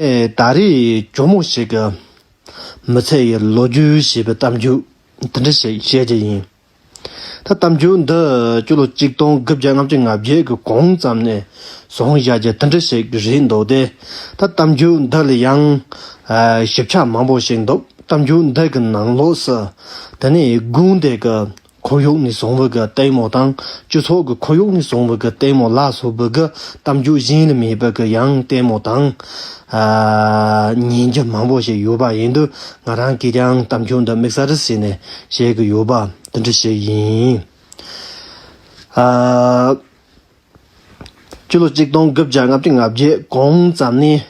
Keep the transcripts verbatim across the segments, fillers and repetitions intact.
ད་རེས་ཇོ་མོ་ཞིག་གི་མི་ཚེ་ཡི་ལོ་རྒྱུས་ཞེས་པའི་གཏམ་རྒྱུད་འདི་འདྲ་ཞིག་བཤད་རྒྱུ་ཡིན། ད་གཏམ་རྒྱུད་འདི་སྤྱི་ལོ་གཅིག་སྟོང་དགུ་བརྒྱ་ལྔ་བཅུ་ང་བརྒྱད་ཀྱི་གོང་ཙམ་ནས་བཟུང་བཞག་རྒྱུ་དེ་འདྲ་ཞིག་རེད་འདུག་སྟེ། ད་གཏམ་རྒྱུད་འདི་ལ་ཡང་ཞིབ་ཆ་མང་པོ་ཞིག་འདུག་གཏམ་རྒྱུད་འདི་གི་ནང་ལོགས་སུ་དེ་ནས་དགོན་སྡེ་གི་ཁོར་ཡུག་ནས་བཟུང་བའི་གི་ལྟད་མོ་དང་། སྤྱི་ཚོགས་ཀྱི་ཁོར་ཡུག་ནས་བཟུང་བའི་གི་ལྟད་མོ་ལ་སོགས་པའི་གི་གཏམ་རྒྱུད་གཞན་ལ་མེད་པའི་གི་ཡང་ལྟད་མོ་དང་། ཨ། ཉན་རྒྱུ་མང་པོ་ཞིག་ཡོད་པ་ཡིན་དུས། ང་རང་གིས་ཀྱང་གཏམ་རྒྱུད་འདི་དམིགས་བསལ་བྱས་ནས་བཤད་གི་ཡོད་པ་འདི་འདྲ་ཞིག་ཡིན། ཨ། སྤྱི་ལོ་གཅིག་སྟོང་དགུ་བརྒྱ་ལྔ་བཅུ་ང་བརྒྱད་གོང་ཙམ་ནས།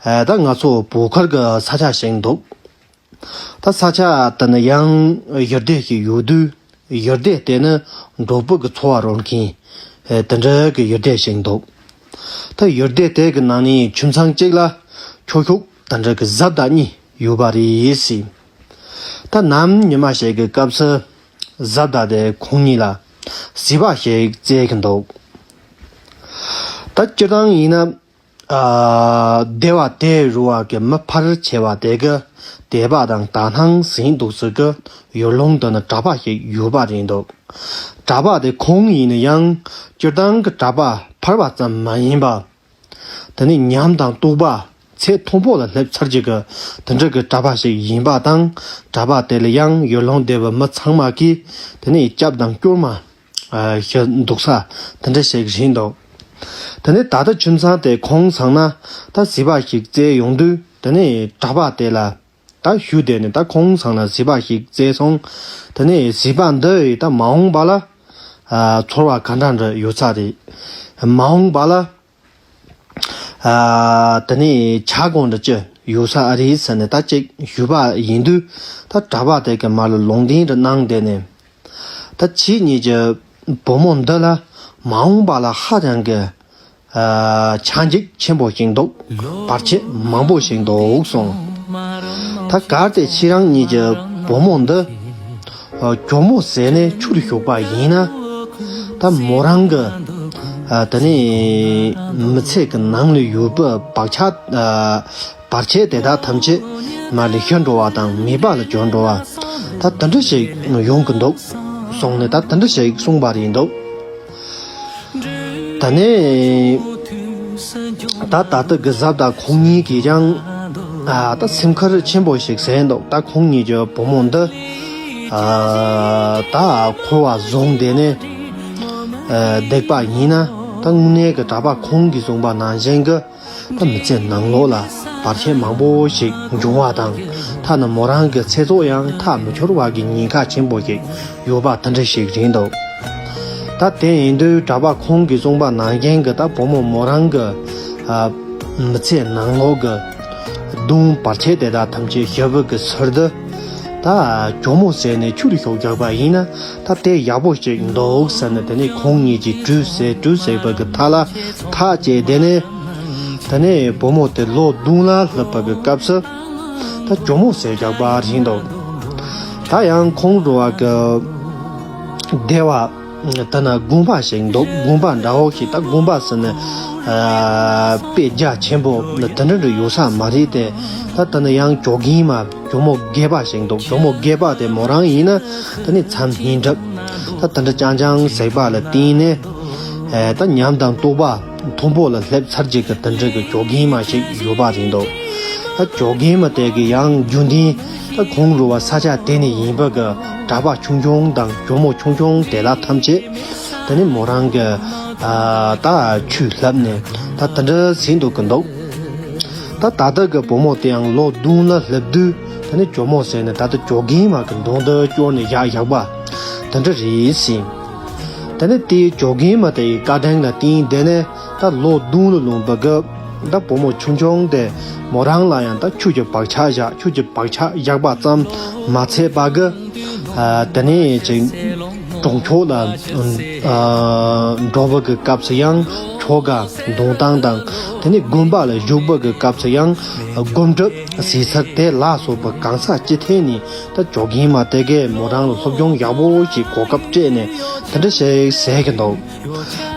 ཨ། ད་ང་ཚོ་བོད་ཁུལ་གི་ས་ཆ་ཞིག་འདུག་ད་ས་ཆ་དེ་ནི་ཡང་ཡུལ་སྡེ་ཞིག་ཡོད་དུས། ཡུལ་སྡེ་དེ་ནི་འབྲོག་པ་གི་འཚོ་བ་རོལ་མཁན་དེ་འདྲ་གི་ཡུལ་སྡེ་ཞིག་འདུག་ད་ཡུལ་སྡེ་དེ་གི་ནང་ནས་ཁྱིམ་ཚང་གཅིག་ལ་ཁྱོ་ཤུག་དེ་འདྲ་གི་བཟའ་ཟླ་གཉིས་ཡོད་པ་རེད་ཟེར། ད་ནམ་ཉི་མ་ཞིག་གི་སྐབས་སུ་བཟའ་ཟླ་དེ་ཁོང་གཉིས་ལ་བྱིས་པ་ཞིག་བཙས་ཀྱི་འདུག་ད་སྤྱིར་བཏང་ཡིན་ན། ཨ། སྡེ་བ་དེ་རུ་བ་གི་མི་ཕལ་ཆེ་བ་དེ་གི་དད་པ་དང་དག་སྣང་ཟིན་འདུག་ས་གི་ཡུལ་ལུང་དུ་ནི་གྲྭ་པ་ཞིག་ཡོད་པ་རེད་འདུག་གྲྭ་པ་དེ་ཁོང་ཡིན་ན་ཡང་སྤྱིར་བཏང་གི་གྲྭ་པ་ཕལ་བ་ཙམ་མ་ཡིན་པ། དེ་ནི་ཉམས་དང་རྟོགས་པ་ཚད་མཐོན་པོ་ལ་སླེབས་ཚར་རྒྱུ་གི་དེ་འདྲ་གི་གྲྭ་པ་ཞིག་ཡིན་པ་དང་། གྲྭ་པ་དེ་ལ་ཡང་ཡུལ་ལུང་སྡེ་བའི་མི་ཚང་མ་གིས་དེ་ནི་སྐྱབས་དང་སྐྱོར་མ། ཨ། ཞུ་འདུག་ས་དེ་འདྲ་ཞིག་རེད་འདུག་དེ་ནས་ད་ལྟ་ཁྱིམ་ཚང་དེ་ཁོང་ཚང་ན་ད་བྱིས་པ་ཞིག་བཙས་ཡོང་དུས། དེ་ནས་གྲྭ་པ་དེ་ལ་ད་ཞུས་དེ་ནས་ད་ཁོང་ཚང་ན་བྱིས་པ་ཞིག་བཙས་སོང་། དེ་ནས་བྱིས་པ་འདི་ཡིས་ད་མ་འོངས་པ་ལ། ཨ། ཚོར་བ་ག་འདྲ་འདྲ་ཡོད་ས་རེད། མ་འོངས་པ་ལ། ཨ། དེ་ནས་བྱ་གོང་འདྲ་ཅི་ཡོད་ས་རེད་ཟེར་ནས་ད་ཅིག་ཞུས་པ་ཡིན་དུས། ད་གྲྭ་པ་དེ་གི་མ་ལ་ལུང་བསྟན་འདྲ་གནང་དེ་ནས། ད་ཁྱེད་གཉིས་ཀྱི་བུ་མོ་འདི་ལ་མ་འོངས་པ་ལ་ཧ་ཅང་གི། ཨ། ཆ་འཇིག་ཆེན་པོ་ཞིག་འདུག་བར་ཆད་མང་པོ་ཞིག་འདུག་གསུངས། ད་གལ་ཏེ་ཁྱེད་རང་གཉིས་ཀྱི་བུ་མོ་འདི། ཨ། ཇོ་མོ་ཟེར་ནས་ཆུ་རུ་ཞུགས་པ་ཡིན་ན། ད་མོ་རང་གི། ཨ། དེ་ནས་མི་ཚེ་གི་ནང་ལ་ཡོད་པའི་བག་ཆགས། ཨ། བར་ཆད་དེ་དག་ཐམས་ཅད་མར་ལུས་ཤི་འགྲོ་བ་དང་མེད་པ་ལ་གྱུར་འགྲོ་བ། ད་དེ་འདྲ་ཞིག་ཡོང་གི་འདུག་གསུངས་ནས་ད་དེ་འདྲ་ཞིག་གསུངས་པ་རེད་འདུག་ད་ནས་ད་ད་ལྟ་གི་བཟའ་ཟླ་ཁོང་གཉིས་ཀྱིས་ཀྱང་། ཨ། ད་སེམས་ཁུར་ཆེན་པོ་ཞིག་བཟས་འདུག་ད་ཁོང་གཉིས་ཀྱི་བུ་མོ་འདི། ཨ། ད་འཁོར་བ་བཟུང་དེ་ནས། ཨ། བསྡད་པ་ཡིན་ན། ད་དངོས་གནས་ཀྱི་གྲྭ་པ་ཁོང་གིས་གསུངས་པ་ནང་བཞིན་གྱི། ད་མི་ཚེ་ནང་ལོགས་ལ་བར་ཆད་མང་པོ་ཞིག་འབྱུང་བ་དང་། ཐ་ན་མོ་རང་གི་ཚེ་སྲོག་ཡང་ཐག་མི་ཆོད་པ་གི་ཉེན་ཁ་ཆེན་པོ་ཞིག་ཡོད་པ་དེ་འདྲ་ཞིག་རེད་འདུག་ད་དེ་ཡིན་དུས་གྲྭ་པ་ཁོང་གིས་གསུངས་པ་ནང་བཞིན་གྱི་ད་བུ་མོ་མོ་རང་གི། ཨ། མི་ཚེ་ནང་ལོགས་ཀྱི་སྡུག་བར་ཆད་དེ་དག་ཐམས་ཅད་ཞི་བའི་གི་ཚུལ་དུ། ད་ཇོ་མོ་ཟེར་ནས་ཆུ་རུ་ཞུགས་རྒྱག་པ་ཡིན་ན། ད་དེ་ཡག་པོ་ཞིག་འདུག་ཟེར་ནས། དེ་ནས་ཁོང་གཉིས་ཀྱིས་གྲོས་ཟེར་གྲོས་ཟེར་བ་གི་ཐག་ལ་ཐག་བཅད། དེ་ནས་དེ་ནས་བུ་མོ་དེ་ལོ་བདུན་ལ་སླེབས་པ་གི་སྐབས་སུ་ད་ཇོ་མོ་ཟེར་རྒྱག་པ་རེད་འདུག་ད་ཡང་ཁོང་རུ་བ་གི་སྡེ་བ་དེ་ན་དགོན་པ་ཞིག་འདུག་དགོན་པ་འདྲ་བོ་ཞིག་ད་དགོན་པ་ཟེར་ནས། ཨ། དཔེ་རྒྱ་ཆེན་པོ་དེ་འདྲ་འདྲ་ཡོད་ས་མ་རེད་དེ། ད་དེ་ན་ཡང་ཇོ་རྒན་མ། ཇོ་མོ་རྒས་པ་ཞིག་འདུག་ཇོ་མོ་རྒས་པ་དེ་མོ་རང་ཡིན་ན་དེ་ནི་མཚམས་བསྙེན་སྒྲུབ་ད་དེ་འདྲ་རྐྱང་རྐྱང་ཟེར་བ་ལ་བརྟེན་ནས། ཨེ། ད་ཉམས་དང་རྟོགས་པ་མཐོན་པོ་ལ་སླེབས་ཚར་རྒྱུ་གི་དེ་འདྲ་གི་ཇོ་རྒན་མ་ཞིག་ཡོད་པ་རེད་འདུག་ད་ཇོ་རྒན་མ་དེ་གི་ཡང་རྒྱུན་ལྡན་ད་ཁོང་རུ་བ་ས་ཆ་དེ་ནས་ཡིན་པ་གི་གྲྭ་པ་ཆུང་ཆུང་དང་ཇོ་མོ་ཆུང་ཆུང་དེ་ལ་ཐམས་ཅད་དེ་ནི་མོ་རང་གི། ཨ། ད་ཆུ་བསླབས་ནས་ད་དེ་འདྲ་ཟིན་འདུག་གི་འདུག་ད་ད་ལྟ་གི་བུ་མོ་དེའང་ལོ་བདུན་ལ་སླེབས་དུས། དེ་ནས་ཇོ་མོ་ཟེར་ནས་ད་ལྟ་ཇོ་རྒན་མ་གི་གདོང་དུ་སྐྱོར་ནས་བཞག་བཞག་པ་དེ་འདྲ་རེད་ཟེར། དེ་ནས་དེའི་ཇོ་རྒན་མ་དེ་ཡི་བཀའ་དྲིན་ལ་བརྟེན། དེ་ནས་ད་ལོ་བདུན་ལ་ལོངས་པ་གི་ད་བུ་མོ་ཆུང་ཆུང་དེ་མོ་རང་ལ་ཡང་ད་ཆོས་ཀྱི་བག་ཆགས་བཞག་ཆོས་ཀྱི་བག་ཆགས་བཞག་པ་ཙམ་མ་ཚད་པ་གི། ཨ། དེ་ནས་ཅིག་གྲོང་ཆོག་ལ། ཨ། འགྲོ་བ་གི་སྐབས་སུ་ཡང་ཆོ་ག་འདོན་སྟངས་དང་། དེ་ནས་དགོན་པ་ལ་བཞུགས་པ་གི་སྐབས་སུ་ཡང་སྒོམ་སྒྲུབ་ཟས་ཚར་དེ་ལ་སོགས་པ་གང་ཟག་སྤྱི་ཐད་ནས་ད་ཇོ་རྒན་མ་དེ་གས་མོ་རང་ལ་སློབ་སྦྱོང་ཡག་པོ་ཞིག་གོ་སྐབས་སྤྲད་ནས་དེ་འདྲ་ཞིག་ཟེར་གི་འདུག་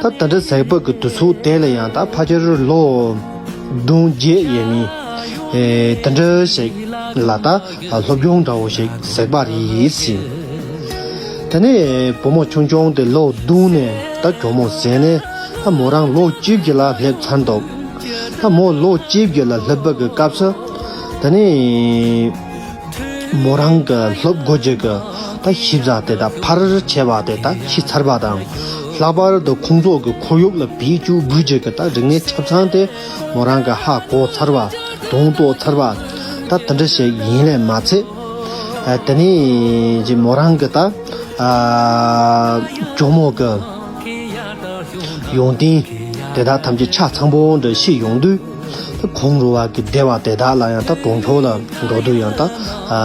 ད་དེ་འདྲ་ཟེར་བ་གི་དུས་ཚོད་དེ་ལ་ཡང་ད་ཕལ་ཆེར་ལོ་ བདུན་བརྒྱད་ཡས་མས། ཨེ་དེ་འདྲ་ཞིག་ལ་ད་སློབ་སྦྱོང་འདྲ་བོ་ཞིག་གཟིགས་པ་རེད་ཟེར། དེ་ནས་བུ་མོ་ཆུང་ཆུང་དེ་ལོ་བདུན་ནས་ད་ཇོ་མོ་ཟེར་ནས་ད་མོ་རང་ལོ་བཅུ་བཞི་ལ་སླེབས་ཚར་འདུག་ད་མོ་ལོ་བཅུ་བཞི་ལ་སླེབས་པ་གི་སྐབས་སུ་དེ་ནས། མོ་རང་གི་སློབ་དགོས་རྒྱུ་གི་ད་ཞིབ་ཚགས་དེ་དག་ཕལ་ཆེ་བ་དེ་དག་ཤེས་ཚར་བ་དང་། ལྷག་པར་དུ་ཁོང་ཚོ་གི་ཁོར་ཡུག་ལ་བེད་སྤྱོད་དགོས་རྒྱུ་གི་ད་རིག་གནས་ཆ་ཚང་དེ་མོ་རང་གི་ཧ་གོ་ཚར་བ། དོན་རྟོགས་ཚར་བ་ད་དེ་འདྲ་ཞིག་ཡིན་ལས་མ་ཚད། ཨ་དེ་ནས་ཀྱི་མོ་རང་གི་ད་ཨ་ཇོ་མོ་གི་ཡོན་ཏན་དེ་དག་ཐམས་ཅད་ཆ་ཚང་པོ་འདྲ་ཤེས་ཡོང་དུས། ཁོང་རུ་བ་གི་སྡེ་བ་དེ་དག་ལ་ཡང་ད་གྲོང་ཆོག་ལ་འགྲོ་དུས་ཡང་ད་ཨ་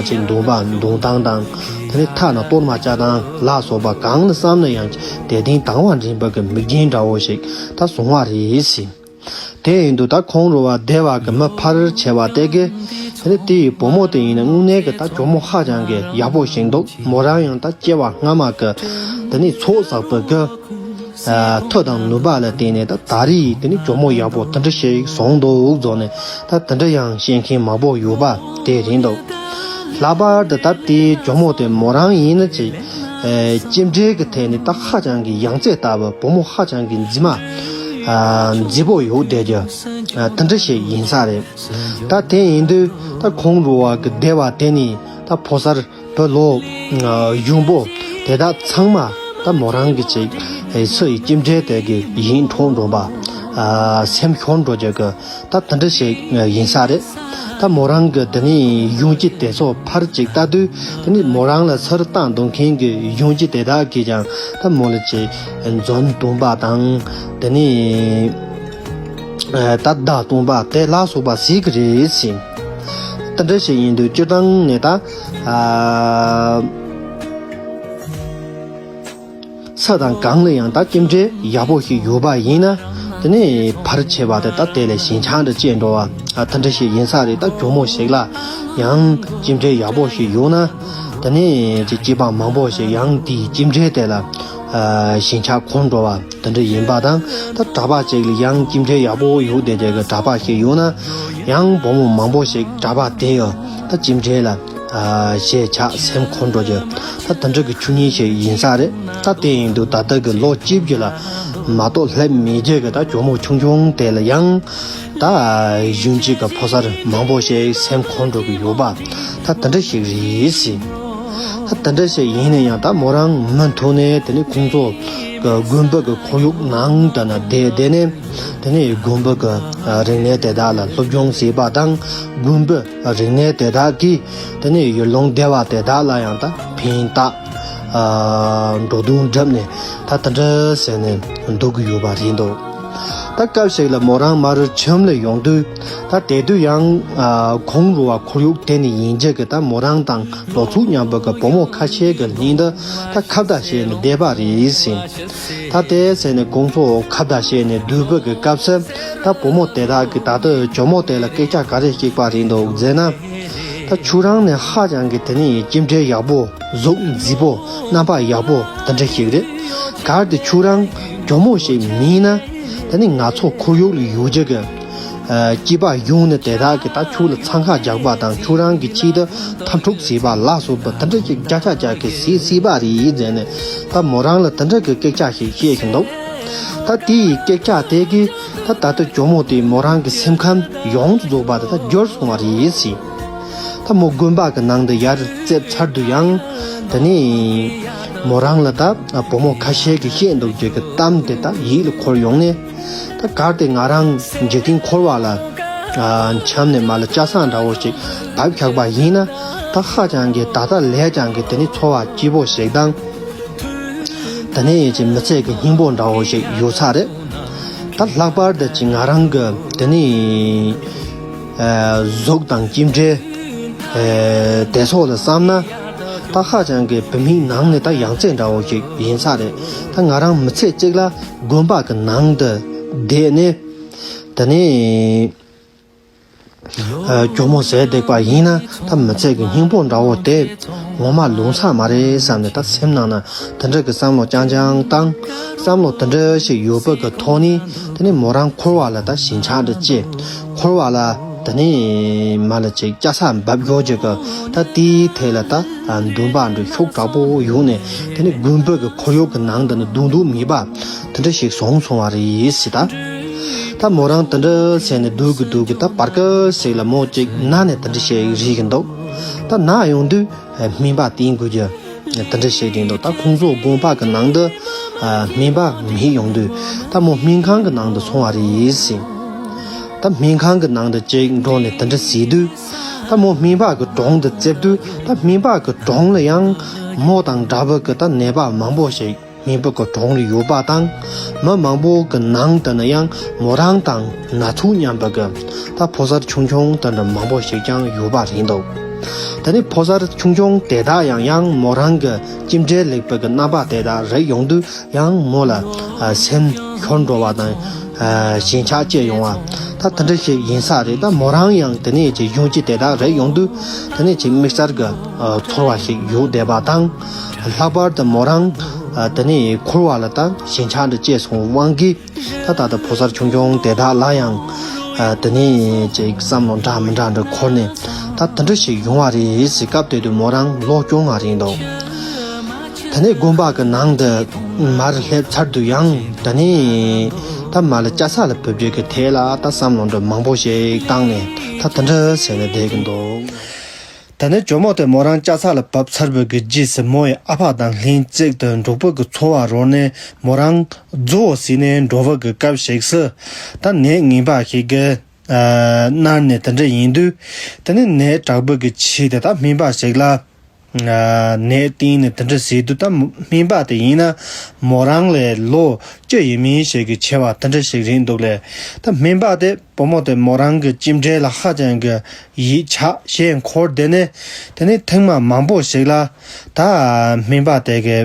ཅིག་འདུག་པ་འདུག་སྟངས་དང་། དེ་ནས་ཐ་ན་གཏོར་མ་བཅའ་སྟངས་ལ་སོགས་པ་གང་ལ་བསམ་ན་ཡང་དད་ལྡན་དང་བ་འདྲེན་པ་གི་མིག་རྒྱན་འདྲ་བོ་ཞིག་ད་བཟུང་བ་རེད་ཟེར། དེ་ཡིན་དུས་ད་ཁོང་རུ་བ་སྡེ་བ་གི་མི་ཕལ་ཆེ་བ་དེ་གི་དེ་ནས་དེ་ཡི་བུ་མོ་དེ་ཡིན་ན་དངོས་གནས་གི་ད་ཇོ་མོ་ཧ་ཅང་གི་ཡག་པོ་ཞིག་འདུག་མོ་རང་ཡང་ད་སྐྱེ་བ་སྔ་མ་གི་དེ་ནས་ཚོགས་བསགས་པ་གི་མཐུ་དང་ནུས་པ་ལ་བརྟེན་ནས་ད་ད་རེས་དེ་ནི་ཇོ་མོ་ཡག་པོ་དེ་འདྲ་ཞིག་བཟུང་འདུག་བཟོ་ནས་ད་དེ་འདྲ་ཡང་བཤད་མཁན་མང་པོ་ཡོད་པ་དེ་རེད་འདུག་ལྷག་པར་དུ་ད་དེའི་ཇོ་མོ་དེ་མོ་རང་ཡིན་ན་ཅིག་ཨེ་སྐྱེ་འབྲས་ཀྱི་ཐད་ནས་ད་ཧ་ཅང་གི་ཡང་རྩེ་ལྟ་བུ་བུ་མོ་ཧ་ཅང་གི་མཛེས་མ་ཨ་མཛེས་པོ་ཡོད་བསྡད་རྒྱུ་ཨ་དེ་འདྲ་ཞིག་ཡིན་ས་རེད། ད་དེ་ཡིན་དུས་ད་ཁོང་རུ་བ་གི་སྡེ་བ་དེ་ནི་ད་ཕོ་གསར་བུ་ལོ་གཞོན་པོ་དེ་དག་ཚང་མ་ད་མོ་རང་གི་ཅིག་ཨེ་སུ་ཡི་སྐྱེ་འབྲས་དེ་གི་ཡིད་འཕྲོག་འགྲོ་བ་ཨ་སེམས་ཤོར་འགྲོ་རྒྱུ་གི་ད་དེ་འདྲ་ཞིག་ཡིན་ས་རེད། ད་མོ་རང་གི་དེ་ནས་གཞོན་སྐྱེས་དེ་ཚོ་ཕར་ཅིག་ལྟ་དུས་དེ་ནས་མོ་རང་ལ་ཚུར་བཏང་འདུག་མཁན་གི་གཞོན་སྐྱེས་དེ་དག་གིས་ཀྱང་ད་མོ་ལ་ཅིག་འཛུམ་སྟོན་པ་དང་དེ་ནས་ཨ་ད་བརྡ་སྟོན་པ་དེ་ལ་སོགས་པ་ཟིག་གི་རེད་ཟེར། དེ་འདྲ་ཞིག་ཡིན་དུས་སྤྱིར་བཏང་ནས་ད་ཨ་ས་དང་གང་ལ་ཡང་ད་སྐྱེ་འབྲས་ཡག་པོ་ཞིག་ཡོད་པ་ཡིན་ན་དེ་ནས་ཕལ་ཆེ་བ་དེ་ད་དེ་ལས་ཞེན་ཆགས་འདྲ་སྐྱེ་འགྲོ་བ་ཨ་དེ་འདྲ་ཞིག་ཡིན་ས་རེད། ད་ཇོ་མོ་ཞིག་ལ་ཡང་སྐྱེ་འབྲས་ཡག་པོ་ཞིག་ཡོད་ན་དེ་ནས་ཀྱི་སྐྱེས་པ་མང་པོ་ཞིག་ཡང་དེའི་སྐྱེ་འབྲས་དེ་ལ་ཨ་ཞེན་ཆགས་འཁོར་འགྲོ་བ། དེ་འདྲ་ཡིན་པ་དང་ད་གྲྭ་པ་ཅིག་ལ་ཡང་སྐྱེ་འབྲས་ཡག་པོ་ཡོད་བསྡད་རྒྱུ་གི་གྲྭ་པ་ཞིག་ཡོད་ན་ཡང་བུ་མོ་མང་པོ་ཞིག་གྲྭ་པ་དེ་ཡང་ད་སྐྱེ་འབྲས་ལ་ཨ་ཞེན་ཆགས་སེམས་འཁོར་འགྲོ་རྒྱུ་ད་དེ་འདྲ་གི་ཆོས་ཉིད་ཞིག་ཡིན་ས་རེད། ད་དེ་ཡིན་དུས་ད་ལྟ་གི་ལོ་གཅིག་གི་ལ་མ་གཏོགས་སླེབས་མེད་རྒྱུ་གི་ད་ཇོ་མོ་ཆུང་ཆུང་དེ་ལ་ཡང་ད་གཞོན་སྐྱེས་ཀྱི་ཕོ་གསར་མང་པོ་ཞིག་སེམས་འཁོར་འགྲོ་གི་ཡོད་པ་ད་དེ་འདྲ་ཞིག་རེད་ཟེར། ད་དེ་འདྲ་ཞིག་ཡིན་ན་ཡང་ད་མོ་རང་མུ་མཐུད་ནས་དེ་ནི་ཁོང་ཚོ་གི་དགོན་པ་གི་ཁོར་ཡུག་ནང་དུ་ན་བསྡད་བསྡད་ནས་དེ་ནི་དགོན་པ་གི་རིག་གནས་དེ་དག་ལ་སློབ་སྦྱོང་བྱེད་པ་དང་དགོན་པ་རིག་གནས་དེ་དག་གིས་དེ་ནི་ཡུལ་ལུང་སྡེ་བ་དེ་དག་ལ་ཡང་ད་ཕན་བཏགས་འགྲོ་དོན་བསྒྲུབས་ནས་ད་དེ་འདྲ་ཟེར་ནས་འདུག་གི་ཡོད་པ་རེད་འདུག་ད་སྐབས་ཤིག་ལ་མོ་རང་མར་ཁྱིམ་ལ་ཡོང་དུས་ད་དེ་དུས་ཡང་ཨ་ཁོང་རུ་བ་ཁོར་ཡུག་དེ་ནི་ཡིན་རྒྱུ་གི་ད་མོ་རང་དང་ལོ་ཚོད་མཉམ་པ་གི་བུ་མོ་ཁ་ཤས་ཀྱི་སྙིང་དུ་ད་ཁ་བརྡ་བྱས་ནས་བསྡད་པ་རེད་ཟེར། ད་དེ་ཟེར་ནས་ཁོང་ཚོ་ཁ་བརྡ་བྱས་ནས་སྡོད་པ་གི་སྐབས་སུ་ད་བུ་མོ་དེ་དག་གིས་ད་ལྟ་ཇོ་མོ་དེ་ལ་སྐད་ཆ་ག་རེ་བཤད་པ་རེད་འདུག་ཟེར་ན། ད་ཁྱོད་རང་ནི་ཧ་ཅང་གི་དེ་ནི་སྐྱེ་འབྲས་ཡག་པོ་གཟུགས་མཛེས་པོ་རྣམ་པ་ཡག་པོ་དེ་འདྲ་ཞིག་རེད། གལ་ཏེ་ཁྱོད་རང་ཇོ་མོ་ཞིག་མིན་ན་དེ་ནི་ང་ཚོ་ཁོར་ཡུག་ལ་ཡོད་རྒྱུ་གི་ཨ་སྐྱེས་པ་གཞོན་ནུ་དེ་དག་གིས་ད་ཁྱོད་ལ་འཚང་ཁ་རྒྱག་པ་དང་ཁྱོད་རང་གི་ཆེད་དུ་འཐབ་འཁྲུག་བྱེད་པ་ལ་སོགས་པ་དེ་འདྲ་ཞིག་བརྒྱ་ཆ་བརྒྱ་གི་བྱེད་སྲིད་པ་རེད་ཟེར་ནས་ད་མོ་རང་ལ་དེ་འདྲ་གི་སྐད་ཆ་ཞིག་བཤད་བཞིན་འདུག་ད་དེ་ཡི་སྐད་ཆ་དེ་གིས་ད་ད་ལྟ་ཇོ་མོ་དེ་མོ་རང་གི་སེམས་ཁམས་ཡོངས་སུ་རྫོགས་པ་དེ་ད་འགྱུར་སོང་བ་རེད་ཟེར། ད་མོ་དགོན་པ་གི་ནང་དུ་ཡར་བཙལ་ཚར་དུས་ཡང་དེ་ནས་མོ་རང་ལ་ད་བུ་མོ་ཁ་ཤས་ཀྱིས་བཤད་འདུག་རྒྱུ་གི་གཏམ་དེ་ད་ཡིད་ལ་འཁོར་ཡོང་ནས། ད་གལ་ཏེ་ང་རང་འཇིག་རྟེན་འཁོར་བ་ལ་ཨ་འཁྱམས་ནས་མར་ལ་ལྕགས་ཟངས་འདྲ་བོ་ཞིག་བབས་བཞག་པ་ཡིན་ན་ད་ཧ་ཅང་གི་ད་ལྟ་ལས་ཀྱང་གི་དེ་ནི་འཚོ་བ་སྐྱིད་པོ་ཞིག་དང་། དེ་ནས་ཅིག་མི་ཚེ་གི་སྙིང་པོ་འདྲ་བོ་ཞིག་ཡོད་ས་རེད། ད་ལྷག་པར་དུ་ཅིག་ང་རང་གི་དེ་ནི་ཨ་གཟུགས་དང་སྐྱེ་འབྲས་ཨ་དེ་སོགས་ལ་བསམ་ན་ད་ཧ་ཅང་གི་བུད་མེད་ནང་ནས་ད་ཡང་རྩེ་འདྲ་བོ་ཞིག་ཡིན་ས་རེད། ད་ང་རང་མི་ཚེ་གཅིག་ལ་དགོན་པ་གི་ནང་དུ་བསྡད་ནས་དེ་ནས་ ཨ་གྱོ་མོ་བཟས་བསྡད་པ་ཡིན་ན་ད་མི་ཚེ་གི་སྙིང་པོ་འདྲ་བོ་དེ་ངོ་མ་ལོང་ས་མ་རེད་བསམ་ནས། ད་སེམས་ནང་ན་དེ་འདྲ་གི་བསམ་བློ་རྐྱང་རྐྱང་བཏང་། བསམ་བློ་དེ་འདྲ་ཞིག་ཡོད་པ་གི་ཐོག་ནས། དེ་ནས་མོ་རང་འཁོར་བ་ལ་ད་ཞེན་ཆགས་འདྲ་སྐྱེས། འཁོར་བ་ལ་དེ་ནས་མ་ལ་ཅིག་སྐྱ་ས་འབབ་འགྱོ་རྒྱུ་གི་ད་དེའི་ཐད་ལ་ད་འདུན་པ་འདྲ་ཤུགས་དྲག་པོ་ཡོང་ནས། དེ་ནས་དགོན་པ་གི་ཁོར་ཡུག་གི་ནང་དུ་ནི་སྡུག་སྡུག་མེད་པ་དེ་འདྲ་ཞིག་བཟུང་སོང་བ་རེད་ཟེར། ད་ད་མོ་རང་དེ་འདྲ་ཟེར་ནས་སྡུག་གི་སྡུག་གི་ད་བར་སྐབས་ཤིག་ལ་མོ་ཅིག་ན་ནས་དེ་འདྲ་ཞིག་རེད་གི་འདུག་ད་ན་ཡོང་དུས་སྨན་པ་བསྟེན་དགོས་རྒྱུ་དེ་འདྲ་ཞིག་རེད་འདུག་ད་ཁོང་ཚོ་དགོན་པ་གི་ནང་དུ་སྨན་པ་མེད་ཡོང་དུས། ད་མོ་སྨན་ཁང་གི་ནང་དུ་སོང་བ་རེད་ཟེར། ད་སྨན་ཁང་གི་ནང་དུ་ཅིག་འགྲོ་ནས་དེ་འདྲ་ཟེར་དུས། ད་མོ་སྨན་པ་གི་གྲོང་དུ་བཙལ་དུས། ད་སྨན་པ་གི་གྲོང་ལ་ཡང་མོ་དང་འདྲ་བ་གི་ད་ནད་པ་མང་པོ་ཞིག་སྨན་པ་གི་གྲོང་ལ་ཡོད་པ་དང་། མི་མང་པོ་གི་ནང་དུ་ནི་ཡང་མོ་རང་དང་ན་ཟུག་མཉམ་པ་གི་ད་ཕོ་གསར་ཆུང་ཆུང་དེ་འདྲ་མང་པོ་ཞིག་ཀྱང་ཡོད་པ་རེད་འདུག་དེ་ནས་ཕོ་གསར་ཆུང་ཆུང་དེ་དག་ཡང་ཡང་མོ་རང་གི་ལྕེ་འབྲས་ལེགས་པ་གི་རྣམ་པ་དེ་དག་རེག་ཡོང་དུས། ཡང་མོ་ལ་ཨ་སེམས་ཤོར་འགྲོ་བ་དང་། ཨ་ཞེན་ཆགས་སྐྱེ་ཡོང་བ་ད་དེ་འདྲ་ཞིག་ཡིན་ས་རེད། ད་མོ་རང་ཡང་དེ་ནས་ཀྱི་གཞོན་སྐྱེས་དེ་དག་རེག་ཡོང་དུས། དེ་ནས་ཀྱི་དམིགས་བསལ་གྱི་ཨ་ཚོར་བ་ཞིག་ཡོད་བསྡད་པ་དང་། ལྷག་པར་དུ་མོ་རང་ཨ་དེ་ནས་འཁོར་བ་ལ་ད་ཞེན་ཆགས་འདྲ་སྐྱེས་སོང་དབང་གིས། ད་ད་ལྟ་ཕོ་གསར་ཆུང་ཆུང་དེ་དག་ལ་ཡང་ཨ་དེ་ནས་ཅིག་བསམ་བློ་འདྲ་མི་འདྲ་འདྲ་འཁོར་ནས། ད་དེ་འདྲ་ཞིག་ཡོང་བ་རེད་ཟེར། སྐབས་དེ་དུས་མོ་རང་ལོ་བཅོ་ལྔ་རེད་འདུག་དེ་ནས་དགོན་པ་གི་ནང་དུ་མར་སླེབས་ཚར་དུས་ཡང་། དེ་ནས་ད་མར་ལ་སྐྱ་ས་ལ་བབས་རྒྱུ་གི་ཐད་ལ་ད་བསམ་བློ་འདྲ་མང་པོ་ཞིག་བཏང་ནས། ད་དེ་འདྲ་ཟེར་ནས་བསྡད་ཀྱི་འདུག་དེ་ནས་ཇོ་མོ་དེ་མོ་རང་སྐྱ་ས་ལ་བབས་ཚར་བའི་གི་རྗེས་སུ། མོ་ཡི་ཨ་ཕ་དང་ལྷན་ཅིག་ཏུ་འབྲོག་པ་གི་ཚོ་བ་རོལ་ནས་མོ་རང་རྫོགས་ཟིན་ནས་འགྲོ་བ་གི་སྐབས་ཤིག་སུ། ད་ནད་ངན་པ་ཞིག་གིས་ཨ་མནར་ནས་དེ་འདྲ་ཡིན་དུས། དེ་ནས་ནད་དྲག་པོ་གི་ཆེད་དུ་ད་སྨན་པ་ཞིག་ལ་ཨ་ནད་བསྟེན་ནས་དེ་འདྲ་ཟེར་དུས། ད་སྨན་པ་དེ་ཡིན་ན་མོ་རང་ལས་ལོ་བཅུ་ཡས་མས་ཞིག་གི་ཆེ་བ་དེ་འདྲ་ཞིག་རེད་འདུག་ལས། ད་སྨན་པ་དེ་བུ་མོ་དེ་མོ་རང་གི་ལྕེ་འབྲས་ལ་ཧ་ཅང་གི་ཡིད་ཆགས་ཞེན་འཁོར་བསྡད་ནས། དེ་ནས་ཐེངས་མ་མང་པོ་ཞིག་ལ་ད་སྨན་པ་དེ་གི་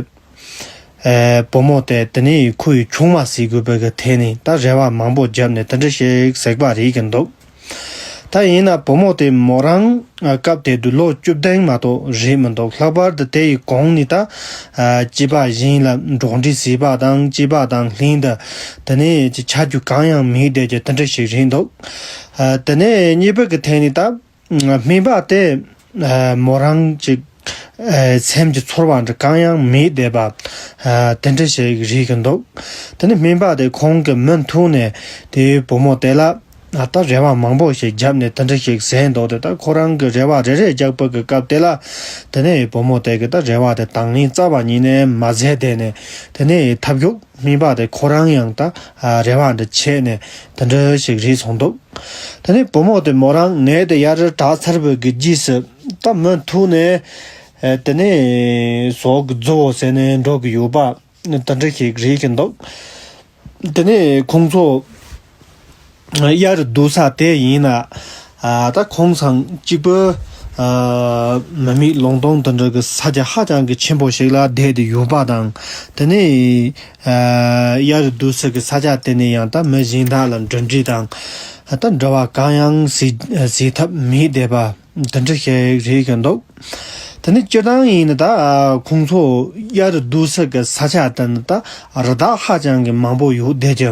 ཨེ་བུ་མོ་དེ་དེ་ནས་ཁོའི་ཆུང་མ་ཟེར་དགོས་པའི་གི་ཐད་ནས་ད་རེ་བ་མང་པོ་བརྒྱབ་ནས་དེ་འདྲ་ཞིག་ཟེར་བ་རེད་ཀྱི་འདུག་ད་ཡིན་ན་བུ་མོ་དེ་མོ་རང་ཨ་སྐབས་དེ་དུས་ལོ་བཅུ་བདུན་མ་གཏོགས་རེད་མི་འདུག་ལྷག་པར་དུ་དེ་ཡི་གོང་ནས་ད་ཨ་སྐྱེས་པ་གཞན་ལ་འགྲོགས་འདྲིས་བྱས་པ་དང་། སྐྱེས་པ་དང་ལྷན་དུ་དེ་ནས་ཅི་ཆ་རྒྱུས་གང་ཡང་མེད་བསྡད་ཀྱི་དེ་འདྲ་ཞིག་རེད་འདུག་ཨ་དེ་ནས་གཉིས་པ་གི་ཐད་ནས་ད་སྨན་པ་དེ་ཨ་མོ་རང་ཅིག་ཨ་སེམས་ཀྱི་ཚོར་བ་འདྲ་གང་ཡང་མེད་བསྡད་པ་ཨ་དེ་འདྲ་ཞིག་རེད་ཀྱི་འདུག་དེ་ནས་སྨན་པ་དེ་ཁོང་གིས་མུ་མཐུད་ནས་དེའི་བུ་མོ་དེ་ལ་ཨ་ད་རེ་བ་མང་པོ་ཞིག་བརྒྱབ་ནས་དེ་འདྲ་ཞིག་ཟེར་འདུག་དེ་ད་ཁོ་རང་གི་རེ་བ་རེ་རེ་རྒྱག་པ་གི་སྐབས་དེ་ལ། དེ་ནས་བུ་མོ་དེ་གི་ད་རེ་བ་དེ་དང་ལེན་རྩ་བ་ཉིད་ནས་མ་མཛད་བསྡད་ནས། དེ་ནས་ཐབས་མཁས་སྨན་པ་དེ་ཁོ་རང་ཡང་ད་ཨ་རེ་བ་འདི་ཆད་ནས་དེ་འདྲ་ཞིག་རེད་སོང་འདུག་དེ་ནས་བུ་མོ་དེ་མོ་རང་ནད་དེ་ཡར་དྲག་ཚར་བའི་གི་རྗེས་སུ་ད་མུ་མཐུད་ནས་ཨ་དེ་ནས་ཟོག་གི་རྫོ་ཟེར་ནས་འགྲོ་གི་ཡོད་པ་དེ་འདྲ་ཞིག་རེད་ཀྱི་འདུག་དེ་ནས་ཁོང་ཚོ་གཡར་སྡོད་ས་དེ་ཡིན་ན། ཨ་ད་ཁོང་ཚང་གཅིག་པུ་ཨ་མི་མེད་ལུང་སྟོང་དེ་འདྲ་གི་ས་ཆ་ཧ་ཅང་གི་ཆེན་པོ་ཞིག་ལ་བསྡད་དེ་ཡོད་པ་དང་། དེ་ནས་ཨ་གཡར་སྡོད་ས་གི་ས་ཆ་དེ་ནས་ཡང་ད་མི་གཞན་དག་ལ་འགྲིམ་འགྲུལ་དང་། ཨ་ད་འབྲེལ་བ་གང་ཡང་བྱེད་བྱེད་ཐབས་མེད་བསྡད་པ་དེ་འདྲ་ཞིག་རེད་ཀྱི་འདུག་དེ་ནས་སྤྱིར་བཏང་ཡིན་ན་ད་ཨ་ཁོང་ཚོ་གཡར་སྡོད་ས་གི་ས་ཆ་དེ་ནི་ད་རི་དྭགས་ཧ་ཅང་གི་མང་པོ་ཡོད་བསྡད་ཀྱི་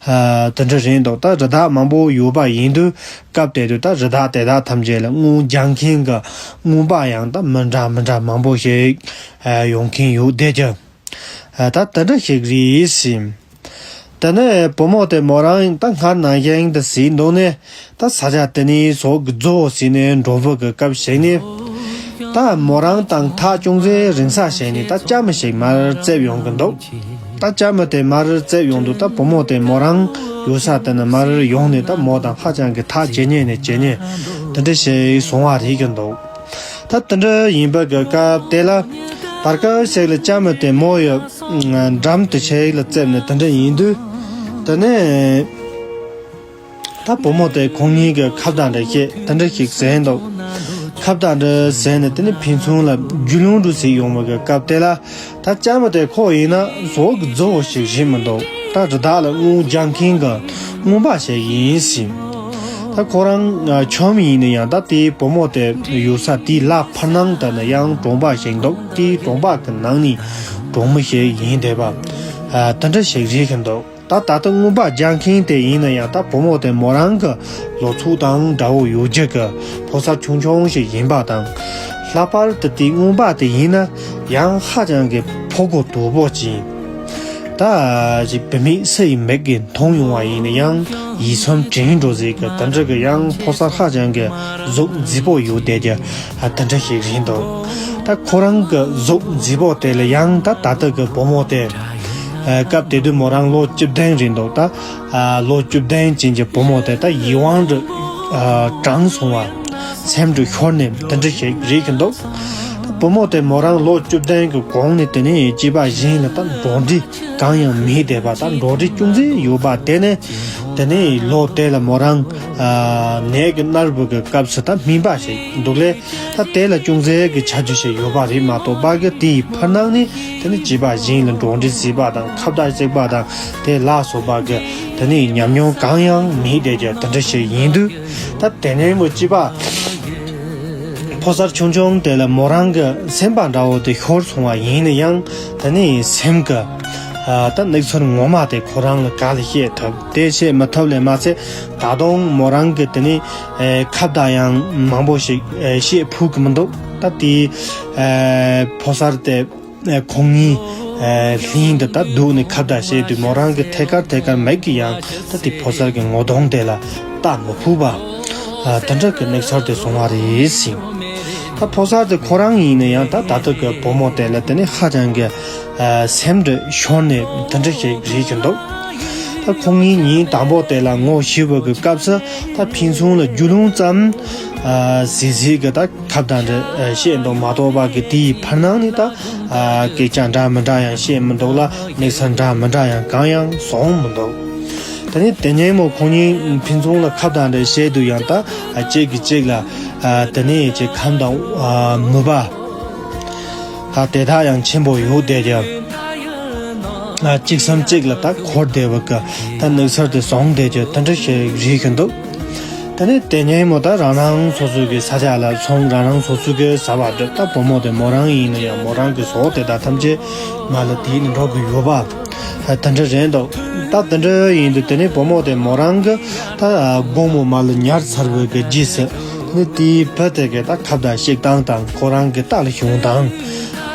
ཨ་དེ་འདྲ་རེད་འདུག་ད་རི་དྭགས་མང་པོ་ཡོད་པ་ཡིན་དུས་སྐབས་དེ་དུས་ད་རི་དྭགས་དེ་དག་ཐམས་ཅད་ལ་རྔོན་རྒྱག་མཁན་གྱི་རྔོན་པ་ཡང་ད་མི་འདྲ་མི་འདྲ་མང་པོ་ཞིག་ཨ་ཡོང་མཁན་ཡོད་བསྡད་ཀྱི། ཨ་ད་དེ་འདྲ་ཞིག་རེད་ཟེར། དེ་ནས་བུ་མོ་དེ་མོ་རང་ད་སྔར་ནང་བཞིན་དུ་ཟིན་འདུག་ནས། ད་ས་ཆ་དེ་ནས་ཟོག་གི་རྫོ་ཟིན་ནས་འགྲོ་བུ་གི་སྐབས་ཤིག་ནས། ད་མོ་རང་དང་ཐག་ཅུང་ཟད་རིང་ས་ཞིག་ནས་ད་ལྕམ་མི་ཞིག་མར་བཙལ་ཡོང་གི་འདུག་ད་ལྕམ་མི་དེ་མར་བཙལ་ཡོང་དུས་ད་བུ་མོ་དེ་མོ་རང་ཡོད་ས་དེ་ནས་མར་ཡོང་ནས་ད་མོ་དང་ཧ་ཅང་གི་ཐག་ཇེ་ཉེ་ནས་ཇེ་ཉེ་དེ་འདྲ་ཞིག་སོང་བ་རེད་ཀྱི་འདུག་ད་དེ་འདྲ་ཡིན་པ་གི་སྐབས་དེ་ལ་བར་སྐབས་ཤིག་ལ་ལྕམ་མི་དེ་མོ་ཡི་འགྲམ་དུ་ཞིག་ལ་བཙལ་ནས་དེ་འདྲ་ཡིན་དུས། དེ་ནས་ད་བུ་མོ་དེ་ཁོང་གཉིས་ཀྱི་ཁ་བརྡ་འདྲ་བཤད་དེ་འདྲ་ཞིག་ཟེར་འདུག་ཁ་བརྡ་འདྲ་ཟེར་ནས་དེ་ནས་ཕན་ཚུན་ལ་རྒྱུས་ལོན་འདྲ་ཟེར་ཡོང་བ་གི་སྐབས་དེ་ལ། ད་ལྕམ་མི་དེ་ཁོ་ཡིན་ན་ཟོག་གི་རྫོ་བོ་ཞིག་རེད་མི་འདུག་ད་རི་དྭགས་ལ་རྔོན་རྒྱག་མཁན་གྱི་རྔོན་པ་ཞིག་ཡིན་ཟེར། ད་ཁོ་རང་ཨ་ཆོམ་ཡིན་ན་ཡང་ད་དེའི་བུ་མོ་དེ་ཡོད་ས་དེའི་ལ་ཕར་ནང་དེ་ན་ཡང་གྲོང་པ་ཞིག་འདུག་དེའི་གྲོང་པ་གི་ནང་ནས་གྲོང་མི་ཞིག་ཡིན་བསྡད་པ། ཨ་དེ་འདྲ་ཞིག་རེད་གི་འདུག་ད་ད་ལྟ་རྔོན་པ་རྒྱག་མཁན་དེ་ཡིན་ན་ཡང་ད་བུ་མོ་དེ་མོ་རང་གི་ལོ་ཚོད་དང་འདྲ་བོ་ཡོད་རྒྱུ་གི་ཕོ་གསར་ཆུང་ཆུང་ཞིག་ཡིན་པ་དང་། ལྷག་པར་དུ་དེའི་རྔོན་པ་དེ་ཡིན་ན་ཡང་ཧ་ཅང་གི་ཕོ་རྒོད་དོད་པོ་ཅིག་ད་ཅིག་བུད་མེད་སུ་ཡི་མིག་གིས་མཐོང་ཡོང་བ་ཡིན་ན་ཡང་ཡིད་སེམས་དྲན་འགྲོ་ཟིག་གི་དེ་འདྲ་གི་ཡང་ཕོ་གསར་ཧ་ཅང་གི་གཟུགས་མཛེས་པོ་ཡོད་བསྡད་རྒྱུ་དེ་འདྲ་ཞིག་རེད་འདུག་ད་ཁོ་རང་གི་གཟུགས་མཛེས་པོ་དེ་ལ་ཡང་ད་ད་ལྟ་གི་བུ་མོ་དེ། ཨ་སྐབས་དེ་དུས་མོ་རང་ལོ་བཅུ་བདུན་རེད་འདུག་ད་ཨ་ལོ་བཅུ་བདུན་ཅན་གྱི་བུ་མོ་དེ་ད་ཡིད་དབང་དུ་ཨ་དྲངས་སོང་བ། སེམས་དུ་ཤོར་ནས་འདི་འདྲ་ཞིག་རེད་ཀྱི་འདུག་ད་བུ་མོ་དེ་མོ་རང་ལོ་བཅུ་བདུན་གྱི་གོང་ནས་དེ་ནས་སྐྱེས་པ་གཞན་ལ་ད་འགྲོགས་འདྲིས་གང་ཡང་མེད་བསྡད་པ། ད་འགྲོགས་འདྲིས་ཅུང་ཟད་ཡོད་པ་དེ་ནས་དེ་ནས་ལོ་དེ་ལ་མོ་རང་ཨ་ནད་ཀྱིས་མནར་བའི་གི་སྐབས་སུ་ད་སྨན་པ་ཞིག་འདུག་ལས། ད་དེ་ལ་ཅུང་ཟད་ཀྱི་ཆ་རྒྱུས་ཤིག་ཡོད་པ་རེད་མ་གཏོགས་པ་གི་དེའི་ཕར་ནང་ནས་དེ་ནི་བྱིས་པ་གཞན་ལ་འགྲོགས་འདྲིས་བྱེད་པ་དང་ཁ་བརྡ་བྱེད་པ་དང་དེ་ལ་སོགས་པ་གི་དེ་ནི་ཉམས་མྱོང་གང་ཡང་མེད་བསྡད་རྒྱུ་དེ་འདྲ་ཞིག་ཡིན་དུས། ད་དེ་ནས་མོ་བྱིས་པ་ཕོ་གསར་ཆུང་ཆུང་དེ་ལ་མོ་རང་གི་སེམས་པ་འདྲ་བོ་དེ་ཤོར་སོང་བ་ཡིན་ན་ཡང་དེ་ནི་སེམས་ཀྱི་ཨ་ད་གནས་ཚུལ་ངོ་མ་དེ་ཁོ་རང་ལ་ག་ལ་བཤད་ཐུབ། དེ་བཤད་མི་ཐུབ་ལས་མ་ཚད། ད་དུང་མོ་རང་གི་དེ་ནས་ཨེ་ཁ་བརྡ་ཡང་མང་པོ་ཞིག་ཨེ་བཤད་ཕོད་ཀྱི་མི་འདུག་ད་དེའི་ཨེ་ཕོ་གསར་དེ་ཨེ་ཁོང་གཉིས་ཨེ་ལྷན་དུ་ད་འདུག་ནས་ཁ་བརྡ་བཤད་དུས་མོ་རང་གི་ཐད་ཀར་ཐད་ཀར་མིག་གིས་ཡང་ད་དེ་ཕོ་གསར་གྱི་ངོ་གདོང་དེ་ལ་ལྟ་མི་ཕོད་པ། ཨ་དེ་འདྲ་གི་གནས་ཚུལ་དེ་བྱུང་བ་རེད་ཟེར། ད་ཕོ་གསར་དེ་ཁོ་རང་ཡིན་ན་ཡང་ད་ད་ལྟ་གི་བུ་མོ་དེ་ལ་དེ་ནས་ཧ་ཅང་གི་ཨ་སེམས་འདྲ་ཤོར་ནས་དེ་འདྲ་ཞིག་རེད་ཀྱི་འདུག་ད་ཁོང་གཉིས་ཉིན་དང་པོ་དེ་ལ་ངོ་ཤེས་པ་གི་སྐབས་སུ་ད་ཕན་ཚུན་ལ་རྒྱུས་ལོན་ཙམ་ཨ་ཟིག་ཟིག་གི་ད་ཁ་བརྡ་འདྲ་ཨ་བཤད་འདུག་མ་གཏོགས་པ་གི་དེའི་ཕར་ནང་ནས་ད་ཨ་སྐད་ཆ་འདྲ་མི་འདྲ་ཡང་བཤད་མི་འདུག་ལ། གནས་ཚུལ་འདྲ་མི་འདྲ་ཡང་གང་ཡང་བྱུང་མི་འདུག་དེ་ནས་དེ་ནས་མོ་ཁོང་གཉིས་ཕན་ཚུན་ལ་ཁ་བརྡ་འདྲ་བཤད་དུས་ཡང་ད་ཨ་གཅིག་གིས་གཅིག་ལ་ཨ་དེ་ནས་ཅིག་ཁམས་དང་ཨ་མོས་པ། ད་དེ་དག་ཡང་ཆེན་པོ་ཡོད་བསྡད་ཀྱི། ཨ་གཅིག་སེམས་གཅིག་ལ་ད་འཁོར་བསྡད་པ་གི་ད་གནས་ཚུལ་དེ་བྱུང་བསྡད་ཀྱི་དེ་འདྲ་ཞིག་རེད་ཀྱི་འདུག་དེ་ནས་དེ་ནས་མོ་ད་རང་རང་སོ་སོ་གི་ས་ཆ་ལ་སོང་། རང་རང་སོ་སོ་གི་བྱ་བ་འདྲ། ད་བུ་མོ་དེ་མོ་རང་ཡིན་ན་ཡང་མོ་རང་གི་བཟོ་དེ་དག་ཐམས་ཅད་མ་ལ་དེད་ནས་འགྲོ་གི་ཡོད་པ། ཨ་དེ་འདྲ་རེད་འདུག་ད་དེ་འདྲ་ཡིན་དུས་དེ་ནས་བུ་མོ་དེ་མོ་རང་གི་ད་དགོང་མོ་མ་ལ་ཉལ་ཚར་བའི་གི་རྗེས་སུ་དེ་ནས་དེའི་བུ་དེ་གི་ད་ཁ་བརྡ་བཤད་སྟངས་དང་ཁོ་རང་གི་རྟ་ལ་ཞོན་སྟངས།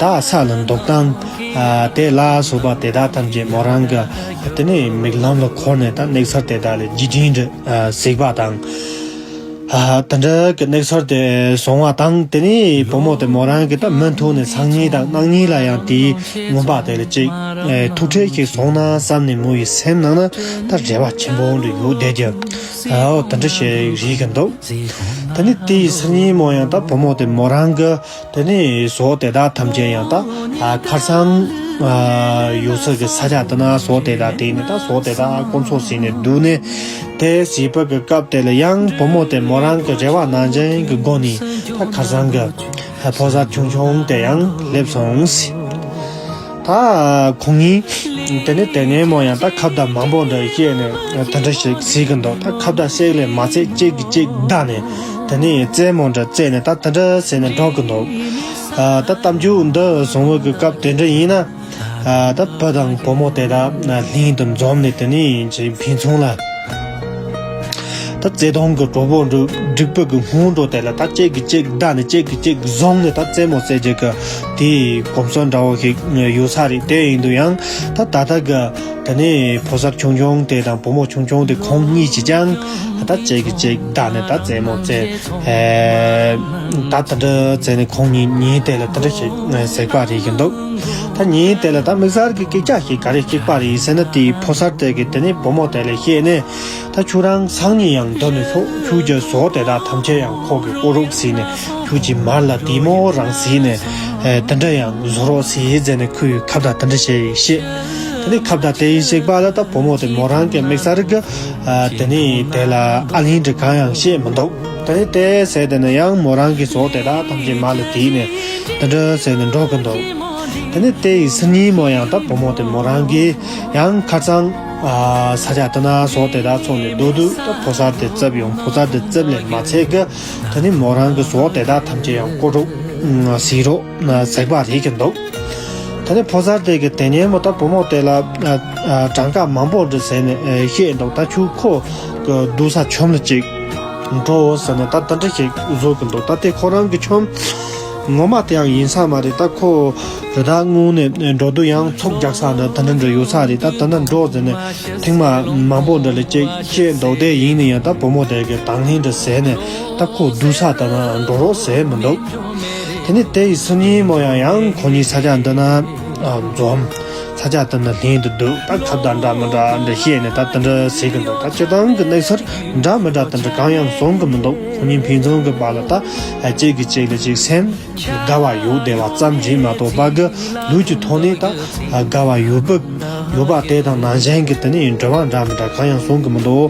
ད་ས་ལ་འདུག་སྟངས། ཨ་དེ་ལ་སོགས་པ་དེ་དག་ཐམས་ཅད་མོ་རང་གི་དེ་ནས་མིག་ལམ་ལ་འཁོར་ནས་ད་གནས་ཚུལ་དེ་དག་ལ་བརྗེད་དྲན་འདྲ་ཨ་གཟིགས་པ་དང་། ཨ་དེ་འདྲ་གི་གནས་ཚུལ་དེ་བྱུང་བ་དང་། དེ་ནས་བུ་མོ་དེ་མོ་རང་གི་ད་མུ་མཐུད་ནས་སང་ཉིན་དང་གནངས་ཉིན་ལ་ཡང་དེའི་རྔོན་པ་དེ་ལ་ཅིག་ཨེ་ཐུག་འཕྲད་ཞིག་བྱུང་ན་བསམ་ནས་མོ་ཡི་སེམས་ནང་ན་ད་རེ་བ་ཆེན་པོ་འདྲ་ཡོད་བསྡད་ཀྱི། ཨའོ་དེ་འདྲ་ཞིག་རེད་ཀྱི་འདུག་དེ་ནས་དེའི་སང་ཉིན་མོ་ཡང་ད་བུ་མོ་དེ་མོ་རང་གི་དེ་ནས་བཟོ་དེ་དག་ཐམས་ཅད་ཡང་ད་ཨ་ཁར་སང་ཨ་ཡོད་ས་གི་ས་ཆ་དེ་ན་བཟོ་དེ་དག་དེ་ནས་ད་བཟོ་དེ་དག་དཀོན་མཆོག་ཟིན་ནས་འདུག་ནས། དེ་བྱས་པ་གི་སྐབས་དེ་ལ་ཡང་བུ་མོ་དེ་མོ་རང་གི་རེ་བ་ནང་བཞིན་གི་སྒོ་ནས་ད་ཁར་སང་གི་ཕོ་གསར་ཆུང་ཆུང་དེ་ཡང་སླེབས་སོང་ཟེར། ད་ཁོང་གཉིས་དེ་ནས་དེ་ནས་མོ་ཡང་ད་ཁ་བརྡ་མང་པོ་འདྲ་བཤད་ནས་དེ་འདྲ་ཞིག་བྱེད་གི་འདུག་ད་ཁ་བརྡ་བཤད་ལས་མ་ཚད་གཅིག་གིས་གཅིག་བརྡ་ནས་དེ་ནས་རྩེད་མོ་འདྲ་རྩེས་ནས་ད་དེ་འདྲ་བྱས་ནས་འགྲོ་གི་འདུག་ཨ་ད་གཏམ་རྒྱུད་འདི་བྱུང་བ་གི་སྐབས་དེ་འདྲ་ཡིན་ན། ཨ་ད་བུ་དང་བུ་མོ་དེ་དག་ལྷན་དུ་འཛོམས་ནས་དེ་ནས་ཕན་ཚུན་ལ་ད་བརྩེ་དུང་གི་གྲོགས་པོ་འདྲ་སྒྲིག་པ་གི་སྔོན་འགྲོ་དེ་ལ་ད་གཅིག་གིས་གཅིག་བརྡ་ནས་གཅིག་གིས་གཅིག་བཟུང་ནས་ད་རྩེད་མོ་རྩེ་རྒྱུ་གི་དེའི་གོམས་སྲོལ་འདྲ་བོ་ཞིག་ཡོད་ས་རེད། དེ་ཡིན་དུས་ཡང་ད་ད་ལྟ་གི་དེ་ནས་ཕོ་གསར་ཆུང་ཆུང་དེ་དང་བུ་མོ་ཆུང་ཆུང་དེ་ཁོང་གཉིས་ཀྱིས་ཀྱང་ད་གཅིག་གིས་གཅིག་བརྡ་ནས་ད་རྩེད་མོ་རྩེ། ཨེ་ད་དེ་འདྲ་བྱས་ནས་ཁོང་གཉིས་ཉིན་དེ་ལ་དེ་འདྲ་ཞིག་གཟིགས་པ་རེད་ཀྱི་འདུག་ད་ཉིན་དེ་ལ་ད་དམིགས་བསལ་གྱི་སྐད་ཆ་ཞིག་ག་རེ་གཅིག་པ་རེད་ཟེར་ན། དེའི་ཕོ་གསར་དེ་གིས་དེ་ནས་བུ་མོ་དེ་ལ་བཤད་ནས། ད་ཁྱོད་རང་སང་ཉིན་ཡང་འདི་ནས་ཤོག་ཁྱོད་ཀྱི་བཟོ་དེ་དག་ཐམས་ཅད་ཡང་ཁོ་གིས་བསྐོ་རོགས་ཟེར་ནས། ཁྱོད་ཀྱིས་མར་ལ་དེ་མོ་རང་ཟེར་ནས། ཨེ་དེ་འདྲ་ཡང་བཟོ་རོགས་ཟེར་ཟེར་ནས་ཁོས་ཁ་བརྡ་དེ་འདྲ་བྱས་བཤད། དེ་ནས་ཁ་བརྡ་དེ་ཡི་གཅིག་པ་ལ་ད་བུ་མོ་དེ་མོ་རང་གི་དམིགས་བསལ་གྱི་ཨ་དེ་ནས་དེ་ལ་ཨ་ལན་འདྲ་གང་ཡང་བཤད་མི་འདུག་དེ་ནས་དེ་ཟེར་དེ་ནས་ཡང་མོ་རང་གི་བཟོ་དེ་དག་ཐམས་ཅད་མར་ལ་དེད་ནས་དེ་འདྲ་ཟེར་ནས་འགྲོ་གི་འདུག་དེ་ནས་དེ་ཡི་སང་ཉིན་མོ་ཡང་ད་བུ་མོ་དེ་མོ་རང་གི་ཡང་ཁ་སང་ ཨ་ས་ཆ་དེ་ན་ཟོག་དེ་དག་འཚོ་ནས་སྡོད་དུས། ད་ཕོ་གསར་དེ་བཙབ་ཡོང་། ཕོ་གསར་དེ་བཙབ་ལས་མ་ཚད་ཀྱི་ད་ནི་མོ་རང་གི་ཟོག་དེ་དག་ཐམས་ཅད་ཡང་ཀོ་རོག་ཟིག་རོགས་ཟེགས་པ་རེད་ཀྱི་འདུག་ད་ནི་ཕོ་གསར་དེ་གི་དེ་ཉིན་མོ་ད་བུ་མོ་དེ་ལ་ཨ་ཨ་གྲངས་ཀ་མང་པོ་འདྲ་ཟེར་ནས་ཨེ་བཤད་འདུག་ད་ཁྱོད་ཁོ་གི་སྡོད་ས་ཁྱིམ་ལ་ཅིག་འགྲོ་ཟེར་ནས་ད་དེ་འདྲ་ཞིག་བཟོ་གི་འདུག་ད་དེ་ཁོ་རང་གི་ཁྱིམ་ངོ་མ་དེ་ཡང་ཡིན་ས་མ་རེད། ད་ཁོ་རི་དྭགས་རྔོན་ནས་འགྲོ་དུས་ཡང་ཚོགས་རྒྱག་ས་འདྲ་དེ་འདྲ་འདྲ་ཡོད་ས་རེད། ད་དེ་འདྲ་འགྲོ་ཟེར་ནས་ཐེངས་མ་མང་པོ་འདྲ་ལ་ཅིག་བཤད་འདུག་དེ་ཡིན་ན་ཡང་ད་བུ་མོ་དེ་གི་དང་ལེན་འདྲ་ཟེར་ནས་ད་ཁོ་སྡོད་ས་དེ་ན་འགྲོ་རོགས་ཟེར་མི་འདུག་དེ་ནས་དེ་ཡི་སང་ཉིན་མོ་ཡང་ཡང་ཁོ་གཉིས་ས་ཆ་འདི་ན་ཨ་འཛོམས། ས་ཆ་དེ་ན་ལྷན་དུ་སྡོད། ད་ཁ་བརྡ་འདྲ་མི་འདྲ་འདྲ་བཤད་ནས་ད་དེ་འདྲ་ཟེར་གི་འདུག་ད་སྤྱིར་བཏང་གི་གནས་ཚུལ་འདྲ་མི་འདྲ་དེ་འདྲ་གང་ཡང་གསུང་གི་མི་འདུག་ཁོ་གཉིས་ཕན་ཚུན་གི་བར་ལ་ད་ཨ་གཅིག་གིས་གཅིག་ལ་གཅིག་སེམས་དགའ་བ་ཡོད་བསྡད་པ་ཙམ་ཞིག་མ་གཏོགས་པ་གི་ལུས་ཀྱི་ཐོག་ནས་ད་དགའ་བ་ཡོད་པ་ཡོད་པ་དེ་དང་ནང་བཞིན་གྱི་དེ་ནས་འབྲེལ་བ་འདྲ་མི་འདྲ་གང་ཡང་གསུང་གི་མི་འདུག་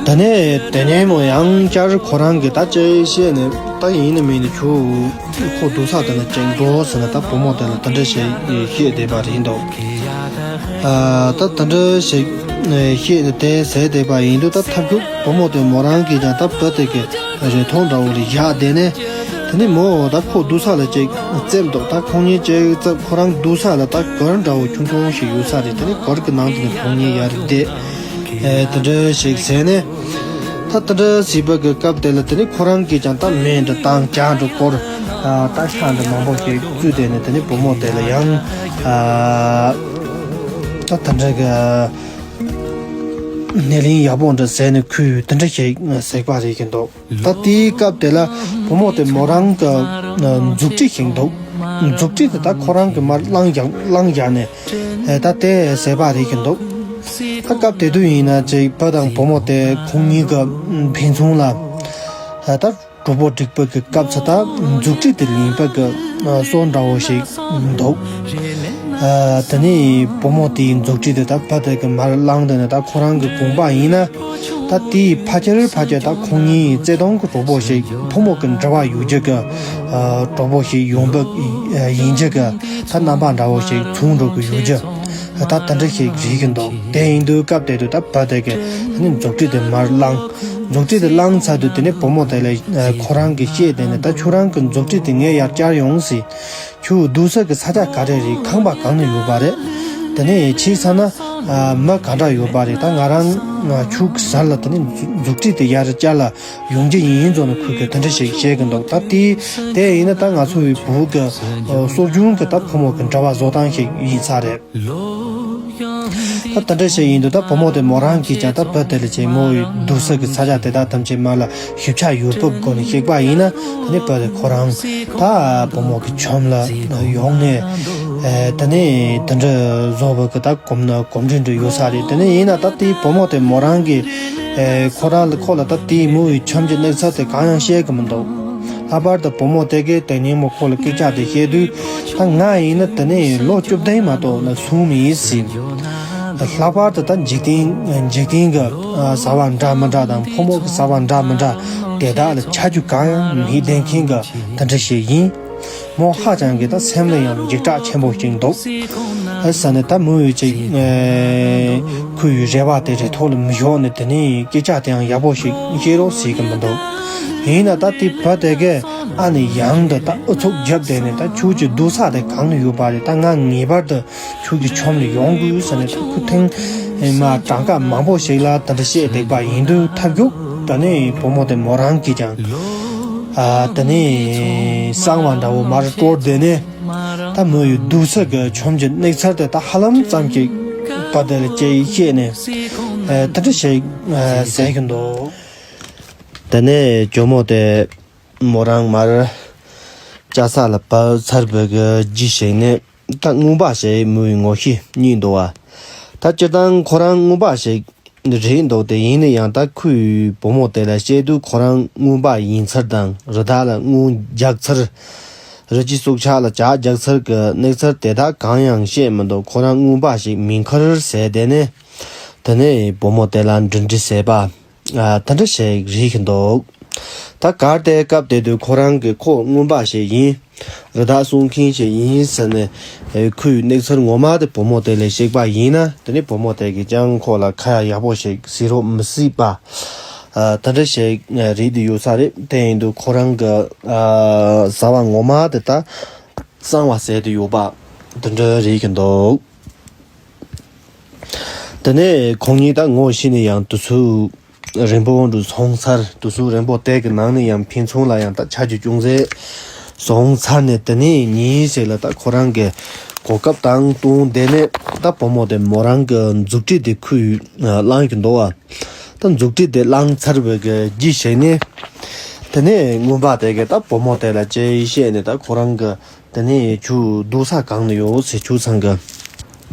ད་ནས་དེ་ནས་མོ་ཡང་བསྐྱར་ཁོ་རང་གི་ད་ཅིག་བཤད་ནས་ད་ཡིན་ནི་མིན་ནི་ཁྱོད་ཁོ་སྡོད་ས་དེ་ན་ཅིག་འགྲོ་ཟེར་ནས་ད་བུ་མོ་དེ་ལ་དེ་འདྲ་ཞིག་བཤད་བསྡད་པ་རེད་འདུག་ཨ་ད་དེ་འདྲ་ཞིག་བཤད་ནས་དེ་ཟེར་བསྡད་པ་ཡིན་དུས། ད་ཐབས་སྐྱོ་བུ་མོ་དེ་མོ་རང་གིས་ཀྱང་ད་བུ་དེ་གི་རེ་ཐོག་འདྲ་བོ་ལ་བཞག་བསྡད་ནས། དེ་ནས་མོ་ད་ཁོ་སྡོད་ས་ལ་ཅིག་བཙལ་འདུག་ད་ཁོ་གཉིས་ཅིག་བཙལ། ཁོ་རང་སྡོད་ས་ལ་ད་གུར་འདྲ་བོ་ཆུང་ཆུང་ཞིག་ཡོད་ས་རེད། དེ་ནས་གུར་གི་ནང་དུ་ནས་ཁོ་གཉིས་ཡར་བསྡད། ཨེ་དེ་འདྲ་ཞིག་ཟེར་ནས། ད་དེ་འདྲ་ཟེར་བ་གི་སྐབས་དེ་ལ་དེ་ནས་ཁོ་རང་གིས་ཀྱང་ད་མེ་འདྲ་བཏང་། ཇ་འདྲ་བསྐོལ། ཨ་ད་ཤ་འདྲ་མང་པོ་ཞིག་བཙོས་བསྡད་ནས། དེ་ནས་བུ་མོ་དེ་ལ་ཡང་ཨ་ད་དེ་འདྲ་གི་སྣེ་ལེན་ཡག་པོ་འདྲ་ཟེར་ནས་ཁོས་དེ་འདྲ་ཞིག་ཟེར་བ་རེད་ཀྱི་འདུག་ད་དེའི་སྐབས་དེ་ལ་བུ་མོ་དེ་མོ་རང་གི་མཛུབ་དཀྲིས་ཤིག་འདུག་མཛུབ་དཀྲིས་དེ་ད་ཁོ་རང་གི་མར་བླངས་བཞག་བླངས་བཞག་ནས་ད་དེ་ཟེར་བ་རེད་ཀྱི་འདུག་ད་སྐབས་དེ་དུས་ཡིན་ན་ཅིག་བུ་དང་བུ་མོ་དེ་ཁོང་གཉིས་ཀྱི་ཕན་ཚུན་ལ་ད་གྲོགས་པོ་སྒྲིག་པ་གི་སྐབས་སུ་ད་མཛུབ་དཀྲིས་དེ་ལེན་པ་གི་སྲོལ་འདྲ་བོ་ཞིག་འདུག་ཨ་དེ་ནས་བུ་མོ་དེའི་མཛུབ་དཀྲིས་དེ་ད་བུ་དེ་གི་མར་བླངས་དེ་ནས། ད་ཁོ་རང་གི་དགོངས་པ་ཡིན་ན་ད་དེའི་ཕལ་ཆེར་ཕལ་ཆེར་ད་ཁོང་གཉིས་བརྩེ་དུང་གི་གྲོགས་པོ་ཞིག་ཕོ་མོ་གི་འབྲེལ་བ་ཡོད་རྒྱུ་གི་ཨ་གྲོགས་པོ་ཞིག་ཡོང་འབབ་ཡིན་རྒྱུ་གི་ད་རྣམ་པ་འདྲ་བོ་ཞིག་མཚོན་འགྲོ་གི་ཡོད་རྒྱུ་ད་དེ་འདྲ་ཞིག་རེད་ཀྱི་འདུག་དེ་ཡིན་དུས་སྐབས་དེ་དུས་ད་བུ་དེ་གི་ཨ་ནི་མཛུབ་དཀྲིས་དེ་མར་བླངས། མཛུབ་དཀྲིས་དེ་བླངས་ཚར་དུས་དེ་ནས་བུ་མོ་དེ་ལ་ཨ་ཁོ་རང་གིས་བཤད་དེ་ནས། ད་ཁྱོད་རང་གི་མཛུབ་དཀྲིས་དེ་ངས་ཡར་བསྐྱར་ཡོང་ཟེར། ཁྱོད་སྡོད་ས་གི་ས་ཆ་ག་རེ་རེད། ཁང་པ་གང་ན་ཡོད་པ་རེད། དེ་ནས་ཕྱི་ས་ན་ཨ་མི་ག་འདྲ་ཡོད་པ་རེད། ད་ང་རང་ང་ཁྱོད་གི་ཟུར་ལ་དེ་ནས་མཛུབ་དཀྲིས་དེ་ཡར་བསྐྱར་ལ་ཡོང་རྒྱུ་ཡིན་ཟེར་ནས་ཁོས་གི་དེ་འདྲ་ཞིག་བཤད་གི་འདུག་ད་དེ་དེ་ཡིན་ན་ད་ང་ཚོ་བའི་བུ་གི་ཨ་སྲོལ་རྒྱུན་གི་ད་ཕོ་མོ་གི་འབྲེལ་བ་བཟོ་སྟངས་ཤིག་ཡིན་ས་རེད། ད་དེ་འདྲ་ཞིག་ཡིན་དུས་ད་བུ་མོ་དེ་མོ་རང་གིས་ཀྱང་ད་བུ་དེ་ལ་ཅིག་མོ་ཡི་སྡོད་ས་གི་ས་ཆ་དེ་དག་ཐམས་ཅད་མར་ལ་ཞིབ་ཆ་ཡོད་པའི་སྒོ་ནས་གཤེགས་པ་ཡིན་ན། དེ་ནས་བུ་དེ་ཁོ་རང་ད་བུ་མོ་གི་ཁྱིམ་ལ་ཡོང་ནས་ཨེ་དེ་ནས་དེ་འདྲ་བཟོ་བ་གི་ད་གོམ་ན་གོམ་འདྲིས་འདྲ་ཡོད་ས་རེད། དེ་ནས་ཡིན་ན་ད་དེའི་བུ་མོ་དེ་མོ་རང་གིས་ཨེ་ཁོ་རང་ལ་ཁོ་ལ་ད་དེའི་མོ་ཡི་ཁྱིམ་གྱི་གནས་ཚུལ་དེ་གང་ཡང་བཤད་གི་མི་འདུག་ལྷག་པར་དུ་བུ་མོ་དེ་གས་དེ་ཉིན་མོ་ཁོ་ལ་སྐད་ཆ་དེ་བཤད་དུས། ད་ང་ཡིན་ན་དེ་ནས་ལོ་བཅུ་བདུན་མ་གཏོགས་ལ་སོང་མེད་ཟེར། ལྷག་པར་དུ་ད་འཇིག་རྟེན་འཇིག་རྟེན་གྱི་ཨ་བྱ་བ་འདྲ་མི་འདྲ་དང་ཕོ་མོ་གི་བྱ་བ་འདྲ་མི་འདྲ་དེ་དག་ལ་ཆ་རྒྱུས་གང་ཡང་མེད་བསྡད་མཁན་གྱི་དེ་འདྲ་ཞིག་ཡིན། མོ་ཧ་ཅང་གི་ད་སེམས་ལ་ཡང་འཇིགས་སྐྲག་ཆེན་པོ་ཞིག་འདུག་ཨ་ས་ནས་ད་མོ་ཡོད་ཅིག་ཨེ་ཁོ་ཡི་རེ་བ་དེ་རེ་ཐོག་ལ་མི་ཞོག་ནས། དེ་ནས་སྐད་ཆ་དེ་ཡང་ཡག་པོ་ཞིག་བཤད་རོགས་ཟེར་གི་མི་འདུག་ཡིན་ན་ད་དེ་བུ་དེ་གས་ཨ་ནི་ཡང་འདི་ད་ཨུ་ཚུགས་རྒྱབ་བསྡད་ནས། ད་ཁྱོད་ཀྱི་སྡོད་ས་དེ་གང་ན་ཡོད་པ་རེད། ད་ང་ངེས་པར་དུ་ཁྱོད་ཀྱི་ཁྱིམ་ལ་ཡོང་དགོས་ཟེར་ནས། ད་ཁོ་ཐེངས་མ་གྲངས་ཀ་མང་པོ་ཞིག་ལ་དེ་འདྲ་བཤད་བསྡད་པ་ཡིན་དུས། ཐབས་སྐྱོ་ད་ནས་བུ་མོ་དེ་མོ་རང་གིས་ཀྱང་ཨ་དེ་ནས་གསང་བ་འདྲ་བོ་མར་དཀྲོལ་བསྡད་ནས། ད་མོ་ཡི་སྡོད་ས་གི་ཁྱིམ་གྱི་གནས་ཚུལ་དེ་ད་ཧ་ལམ་ཙམ་ཞིག་བུ་དེ་ལ་ཅིག་བཤད་ནས་ཨ་དེ་འདྲ་ཞིག་ཨ་ཟེར་གི་འདུག་དེ་ནས་ཇོ་མོ་དེ་མོ་རང་མར་ལྕགས་ས་ལ་བབས་ཚར་བའི་གི་རྗེས་ཤིག་ནས། ད་རྔོན་པ་ཞིག་མོའི་ངོ་ཤེས་རྙེད་འདུག་བ། ད་སྤྱིར་བཏང་ཁོ་རང་རྔོན་པ་ཞིག་རེད་འདུག་དེ་ཡིན་ན་ཡང་ད་ཁོའི་བུ་མོ་དེ་ལ་བཤད་དུས། ཁོ་རང་རྔོན་པ་ཡིན་ཚུལ་དང་། རི་དྭགས་ལ་རྔོན་རྒྱག་ཚུལ། རི་སྐྱེས་སྲོག་ཆགས་ལ་ཇ་རྒྱག་ཚུལ་གྱི་གནས་ཚུལ་དེ་དག་གང་ཡང་བཤད་མི་འདུག་ཁོ་རང་རྔོན་པ་ཞིག་མིན་ཁར་ཟེར་བསྡད་ནས། དེ་ནས་བུ་མོ་དེ་ལ་འདྲི་འདྲི་བྱས་པ། ཨ་དེ་འདྲ་ཞིག་རེད་ཀྱི་འདུག་ད་གལ་ཏེ་སྐབས་དེ་དུས་ཁོ་རང་གི་ཁོ་རྔོན་པ་ཞིག་ཡིན། རི་དྭགས་སྲུང་མཁན་ཞིག་ཡིན་ཟེར་ནས་ཁོའི་གནས་ཚུལ་ངོ་མ་དེ་བུ་མོ་དེ་ལ་བཤད་པ་ཡིན་ན། དེ་ནས་བུ་མོ་དེ་གིས་ཀྱང་ཁོ་ལ་ཁ་ཡག་པོ་ཞིག་ཟེར་རོགས་མི་སྲིད་པ། ཨ། དེ་འདྲ་ཞིག་རེད་དུ་ཡོད་ས་རེད། དེ་ཡིན་དུས་ཁོ་རང་གི་ཨ་བཟའ་བ་ངོ་མ་དེ་ད་གཙང་བ་ཟེར་དུ་ཡོད་པ་དེ་འདྲ་རེད་ཀྱི་འདུག་དེ་ནས་ཁོང་གཉིས་ད་ངོ་ཤེས་ནས་ཡང་དུས་ཚོད་རིང་པོ་འགྲོ་སོང་ཚར། དུས་ཚོད་རིང་པོ་དེ་གི་ནང་ནས་ཡང་ཕན་ཚུན་ལ་ཡང་ད་ཆ་རྒྱུས་ཅུང་ཟད་སོང་ཚར་ནས། དེ་ནས་ཉིན་ཞིག་ལ་ད་ཁོ་རང་གི་གོ་སྐབས་དང་བསྟུན་བསྡད་ནས་ད་བུ་མོ་དེ་མོ་རང་གི་མཛུབ་དཀྲིས་དེ་ཁོས་བླངས་ཀྱི་འདུག་བ། ད་མཛུབ་དཀྲིས་དེ་བླངས་ཚར་བའི་གི་རྗེས་ཞིག་ནས། དེ་ནས་རྔོན་པ་དེ་གིས་ད་བུ་མོ་དེ་ལ་ཅིག་བཤད་ནས། ད་ཁོ་རང་གི་དེ་ནས་ཁྱོད་སྡོད་ས་གང་ན་ཡོད་ཟེར། ཁྱོད་ཚང་གི་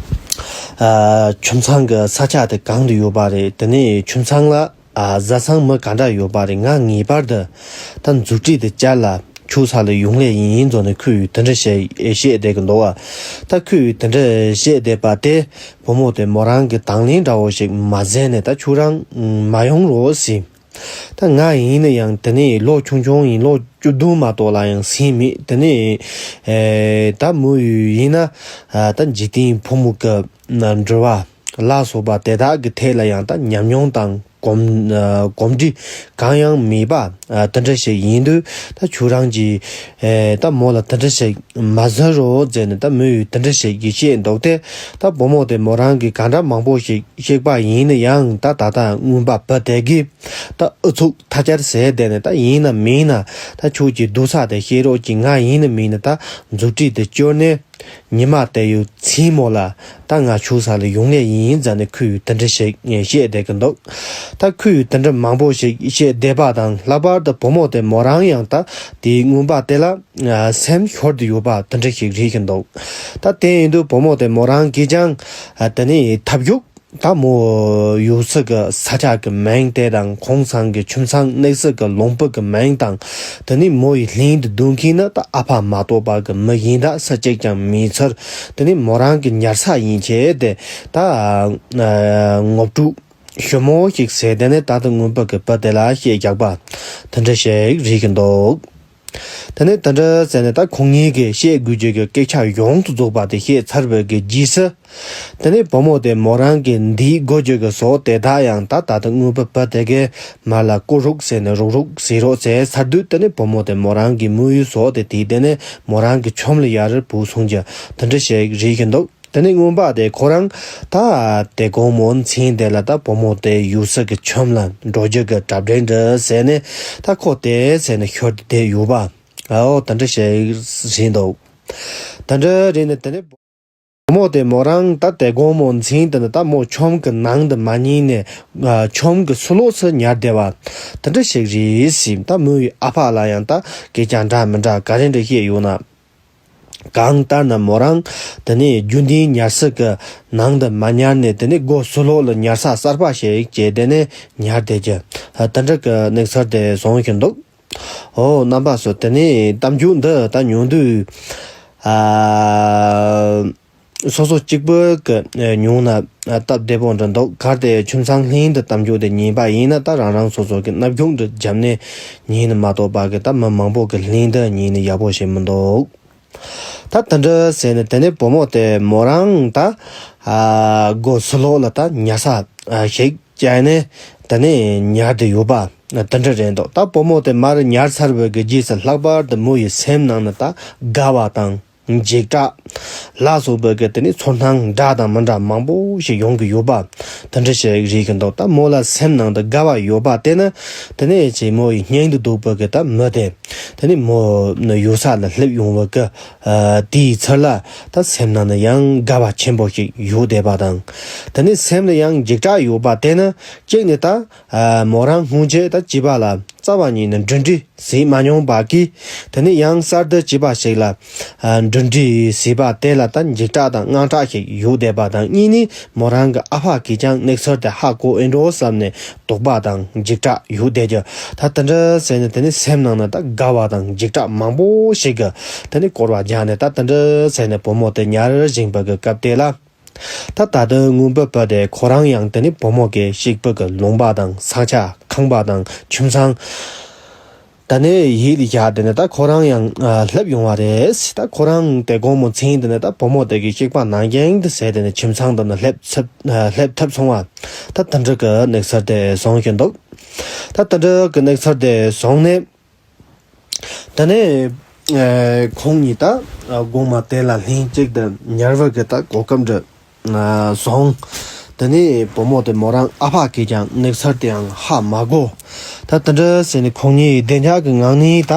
ཨ་ཁྱིམ་ཚང་གི་ས་ཆ་དེ་གང་དུ་ཡོད་པ་རེད། དེ་ནས་ཁྱིམ་ཚང་ལ་ཨ་བཟའ་ཚང་མི་ག་འདྲ་ཡོད་པ་རེད། ང་ངེས་པར་དུ་ད་མཛུབ་དཀྲིས་དེ་བཅར་ལ་ཁྱོད་ས་ལ་ཡོང་ལེ་ཡིན་ཟེར་ནས་ཁོས་དེ་འདྲ་བཤད་བཤད་བསྡད་ཀྱི་འདུག་བ། ད་ཁོས་དེ་འདྲ་བཤད་བསྡད་པ་དེ་བུ་མོ་དེ་མོ་རང་གི་དང་ལེན་འདྲ་བོ་ཞིག་མ་མཛད་ནས། ད་ཁྱོད་རང་མ་ཡོང་རོགས་ཟེར། ད་ང་ཡིན་ན་ཡང་དེ་ནས་ལོ་ཆུང་ཆུང་ཡིན། ལོ་བཅུ་བདུན་མ་གཏོགས་ལ་ཡང་ཟིན་མེད། དེ་ནས་ཨེ་ད་མོ་ཡིན་ན་ཨ་ད་འཇིག་རྟེན་ཕོ་མོ་གི་འབྲེལ་བ་ལ་སོགས་པ་དེ་དག་གི་ཐད་ལ་ཡང་ད་ཉམས་མྱོང་དང་གོམས་ཨ་གོམས་འདྲིས་གང་ཡང་མེད་པ། ཨ་དེ་འདྲ་ཞིག་ཡིན་དུས་ད་ཁྱོད་རང་གིས་ཨེ་ད་མོ་ལ་དེ་འདྲ་ཞིག་མ་ཟེར་རོགས་ཟེར་ནས། ད་མོས་དེ་འདྲ་ཞིག་གིས་བཤད་འདུག་སྟེ། ད་བུ་མོ་དེ་མོ་རང་གིས་ག་འདྲ་མང་པོ་ཞིག་བཤད་པ་ཡིན་ན་ཡང་། ད་ད་ལྟ་རྔོན་པ་བུ་དེ་གིས་ད་ཨུ་ཚུགས་ཐལ་ཆ་ཟེར་བསྡད་ནས། ད་ཡིན་ན་མིན་ན་ད་ཁྱོད་ཀྱི་སྡོད་ས་དེ་བཤད་རོགས་གྱིས། ང་ཡིན་ན་མིན་ན་ད་མཛུབ་དཀྲིས་དེ་བསྐྱུར་ནས་ཉི་མ་དེ་ཡི་མཚན་མོ་ལ་ད་ང་ཁྱོད་ས་ལ་ཡོང་ལེ་ཡིན་ཟེར་ནས་ཁོས་དེ་འདྲ་ཞིག་བཤད་བསྡད་ཀྱི་འདུག་ད་ཁོས་དེ་འདྲ་མང་པོ་ཞིག་བཤད་བསྡད་པ་དང་། ལྷག་པར་དུ་བུ་མོ་དེ་མོ་རང་ཡང་ད་དེའི་རྔོན་པ་དེ་ལ་ཨ་སེམས་ཤོར་དུ་ཡོད་པ་དེ་འདྲ་ཞིག་རེད་ཀྱི་འདུག་ད་དེ་ཡིན་དུས་བུ་མོ་དེ་མོ་རང་གིས་ཀྱང་ཨ་དེ་ནས་ཐབས་ཤུགས་ད་མོ་ཡོད་ས་གི་ས་ཆ་གི་མིང་དེ་དང་། ཁོང་ཚང་གི་ཁྱིམ་ཚང་གནས་ས་གི་ལུང་པ་གི་མིང་དང་། དེ་ནས་མོ་ཡི་ལྷན་དུ་སྡོད་མཁན་ནི་ད་ཨ་ཕ་མ་གཏོགས་པ་གི་མི་གཞན་དག་སུ་གཅིག་ཀྱང་མེད་ཚུལ། དེ་ནས་མོ་རང་གི་ཉལ་ས་ཡན་ཆད་དེ་ད་ཨ་ངོ་སྤྲོད་ཞིབ་མོ་ཞིག་བྱས། དེ་ནས་ད་ལྟ་རྔོན་པ་གི་བུ་དེ་ལ་བཤད་རྒྱག་པ་དེ་འདྲ་ཞིག་རེད་ཀྱི་འདུག་དེ་ནས་དེ་འདྲ་ཟེར་ནས་ད་ཁོང་གཉིས་ཀྱིས་བཤད་དགོས་རྒྱུ་གི་སྐད་ཆ་ཡོངས་སུ་རྫོགས་པ་དེ་བཤད་ཚར་བའི་གི་རྗེས་སུ། དེ་ནས་བུ་མོ་དེ་མོ་རང་གི་འདས་དགོས་རྒྱུ་གི་ཟོག་དེ་དག་ཡང་ད་ད་ལྟ་རྔོན་པ་བུ་དེ་གིས་མར་ལ་བཀོ་རོགས་ཟེར་ནས་རོགས་རོགས་ཟེར་རོགས་ཟེར་ཚར་དུས། དེ་ནས་བུ་མོ་དེ་མོ་རང་གི་མོ་ཡི་ཟོག་དེ་དེ་དེ་ནས་མོ་རང་གི་ཁྱིམ་ལ་ཡར་བུད་སོང་རྒྱུ་དེ་འདྲ་ཞིག་རེད་ཀྱི་འདུག་དེ་ནས་རྔོན་པ་དེ་ཁོ་རང་ད་དེ་དགོང་མོ་མཚན་དེ་ལ་ད་བུ་མོ་དེ་ཡོད་ས་གི་ཁྱིམ་ལ་འགྲོ་རྒྱུ་གི་གྲ་སྒྲིག་འདྲ་བྱས་ནས། ད་ཁོ་དེ་བྱས་ནས་ཤོར་ཏེ་བསྡད་ཡོད་པ། ཨའོ་དེ་འདྲ་ཞིག་རེད་འདུག་དེ་འདྲ་རེད་ནས་དེ་ནས་བུ་མོ་དེ་མོ་རང་ད་དེ་དགོང་མོ་མཚན་དེ་ནས་ད་མོ་ཁྱིམ་གི་ནང་དུ་མ་ཉན་ནས་ཨ་ཁྱིམ་གི་ཕྱི་ལོགས་སུ་ཉལ་བསྡད་པ་དེ་འདྲ་ཞིག་རེད་ཟེར། ད་མོ་ཡི་ཨ་ཕ་ལ་ཡང་ད་སྐད་ཆ་འདྲ་མི་འདྲ་ག་རེ་འདྲ་བཤད་ཡོད་ན། གང་ལྟར་ན་མོ་རང་དེ་ནས་རྒྱུན་ལྡན་ཉལ་ས་གི་ནང་དུ་མ་ཉལ་ནས། དེ་ནས་སྒོ་ཕྱི་ལོགས་ལ་ཉལ་ས་གསར་པ་ཞིག་བྱས། དེ་ནས་ཉལ་བསྡད་རྒྱུ་དེ་འདྲ་གི་གནས་ཚུལ་དེ་བྱུང་བཞིན་འདུག་འོ་རྣམ་པ་ཚོ། དེ་ནས་གཏམ་རྒྱུད་འདི་ད་ཉུང་དུས་ཨ་སོ་སོ་གཅིག་པུ་གི་ཉུང་ན་སྟབས་བདེ་པོ་འདྲ་འདུག་གལ་ཏེ་ཁྱིམ་ཚང་ལྷན་དུ་གཏམ་རྒྱུད་དེ་ཉན་པ་ཡིན་ན། ད་རང་རང་སོ་སོ་གི་རྣ་རྒྱུག་འདི་བརྒྱབ་ནས་ཉན་ནི་མ་གཏོགས་པ་གི་ད་མི་མང་པོ་གི་ལྷན་དུ་ཉན་ནི་ཡག་པོ་ཞིག་མི་འདུག་ད་དེ་འདྲ་ཟེར་ནས་དེ་ནས་བུ་མོ་དེ་མོ་རང་ད་ཨ་སྒོ་ཕྱི་ལོགས་ལ་ད་ཉལ་ས་ཨ་ཞིག་བྱས་ནས་དེ་ནས་ཉལ་བསྡད་ཡོད་པ་དེ་འདྲ་རེད་འདུག་ད་བུ་མོ་དེ་མར་ཉལ་ཚར་བའི་གི་རྗེས་སུ་ལྷག་པར་དུ་མོ་ཡི་སེམས་ནང་ན་ད་དགའ་བ་དང་འཇིགས་སྐྲག་ལ་སོགས་པའི་གི་དེ་ནས་ཚོར་སྣང་འདྲ་དང་མི་འདྲ་མང་པོ་ཞིག་ཡོང་གི་ཡོད་པ་དེ་འདྲ་ཞིག་རེད་ཀྱི་འདུག་ད་མོ་ལ་སེམས་ནང་དུ་དགའ་བ་ཡོད་པ་དེ་ནི་དེ་ནས་ཅིག་མོ་ཡི་སྙིང་དུ་སྡོད་པའི་གི་ད་མི་དེ་དེ་ནས་མོ་ནི་ཡོད་ས་ལ་སླེབས་ཡོང་བའི་གི་ཨ་དེའི་ཚུལ་ལ་ད་སེམས་ནང་ན་ཡང་དགའ་བ་ཆེན་པོ་ཞིག་ཡོད་བསྡད་པ་དང་། དེ་ནས་སེམས་ལ་ཡང་འཇིགས་སྐྲག་ཡོད་པ་དེ་ནི་གཅིག་ནས་ད་ཨ་མོ་རང་སྔོན་ཆད་ད་བྱིས་པ་ལ་རྩ་བ་ཉིད་ནས་འབྲེལ་འདྲིས་བྱེད་མ་མྱོང་པ་གིས། དེ་ནས་ཡང་གསར་དུ་བྱིས་པ་ཞིག་ལ་ཨ་འབྲེལ་འདྲིས་བྱས་པ་དེ་ལ་ད་འཇིགས་སྐྲག་དང་དངངས་སྐྲག་ཞིག་ཡོད་བསྡད་པ་དང་། གཉིས་ནས་མོ་རང་གི་ཨ་ཕ་གིས་ཀྱང་གནས་ཚུལ་དེ་ཧ་གོ་ཨེ་འགྲོ་བསམ་ནས་དོགས་པ་དང་འཇིགས་སྐྲག་ཡོད་བསྡད་རྒྱུ། ད་དེ་འདྲ་ཟེར་ནས་དེ་ནས་སེམས་ནང་ན་ད་དགའ་བ་དང་འཇིགས་སྐྲག་མང་པོ་ཞིག་གིས་དེ་ནས་བསྐོར་བ་རྒྱག་ནས། ད་དེ་འདྲ་ཟེར་ནས་བུ་མོ་དེ་ཉལ་བཞིན་པ་གི་སྐབས་དེ་ལ། ད་ད་ལྟ་རྔོན་པ་བུ་དེ་ཁོ་རང་ཡང་དེ་ནས་བུ་མོ་གི་གཤིག་པོ་གི་ལུང་པ་དང་ས་ཆ་ཁང་པ་དང་ཁྱིམ་ཚང་ ད་ནས་ཡིད་ལ་བཞག་དེ་ནས་ད་ཁོ་རང་ཡང་ཨ་སླེབས་ཡོང་བ་རེད། ད་ཁོ་རང་དེ་དགོང་མོ་མཚན་དེ་ནས་ད་བུ་མོ་དེ་གི་གཤེགས་པ་ནང་བཞིན་དུ་ཟས་དེ་ནས་ཁྱིམ་ཚང་དེ་ནས་སླེབས་ཚུབ་ཨ་སླེབས་ཐུབ་སོང་བ། ད་དེ་འདྲ་གི་གནས་ཚུལ་དེ་བྱུང་བཞིན་འདུག་ད་དེ་འདྲ་གི་གནས་ཚུལ་དེ་བྱུང་ནས། དེ་ནས་ཨ་ཁོང་གཉིས་ད་ཨ་དགོང་མོ་དེ་ལ་ལྷན་ཅིག་ཏུ་ཉལ་བ་གི་ད་གོ་སྐབས་འདྲ་ཨ་བྱུང་། དེ་ནས་བུ་མོ་དེ་མོ་རང་ཨ་ཕ་གིས་ཀྱང་གནས་ཚུལ་དེའང་ཧ་མ་གོ། ད་དེ་འདྲ་ཟེར་ནས་ཁོང་གཉིས་བདེ་འཇགས་ཀྱི་ངང་ནས་ད་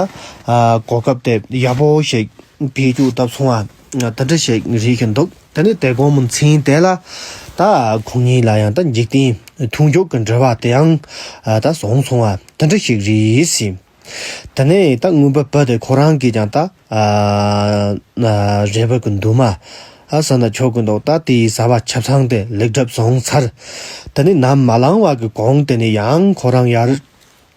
ཨ་གོ་སྐབས་དེ་ཡག་པོ་ཞིག་ཕུད་རྒྱུ་ད་སོང་བ་དེ་འདྲ་ཞིག་རེད་བཞིན་འདུག་དེ་ནས་དེ་དགོང་མོ་མཚན་དེ་ལ་ད་ཁོང་གཉིས་ལ་ཡང་ད་འཇིག་རྟེན་མཐུན་འཇུག་གི་འབྲེལ་བ་དེའང་ཨ་ད་བྱུང་སོང་བ་དེ་འདྲ་ཞིག་རེད་ཟེར། དེ་ནས་ད་རྔོན་པ་བུ་དེ་ཁོ་རང་གིས་ཀྱང་ད་ཨ་ཨ་རས་པ་གི་མདུན་མ་ཨ་ཟ་ན་ཆོག་གི་འདུག་ད་དེའི་ཟ་བ་ཆབ་ཚང་དེ་ལེགས་གྲུབ་བྱུང་ཚར། དེ་ནས་ནམ་མ་ལངས་བ་གི་གོང་དེ་ནས་ཡང་ཁོ་རང་ཡར་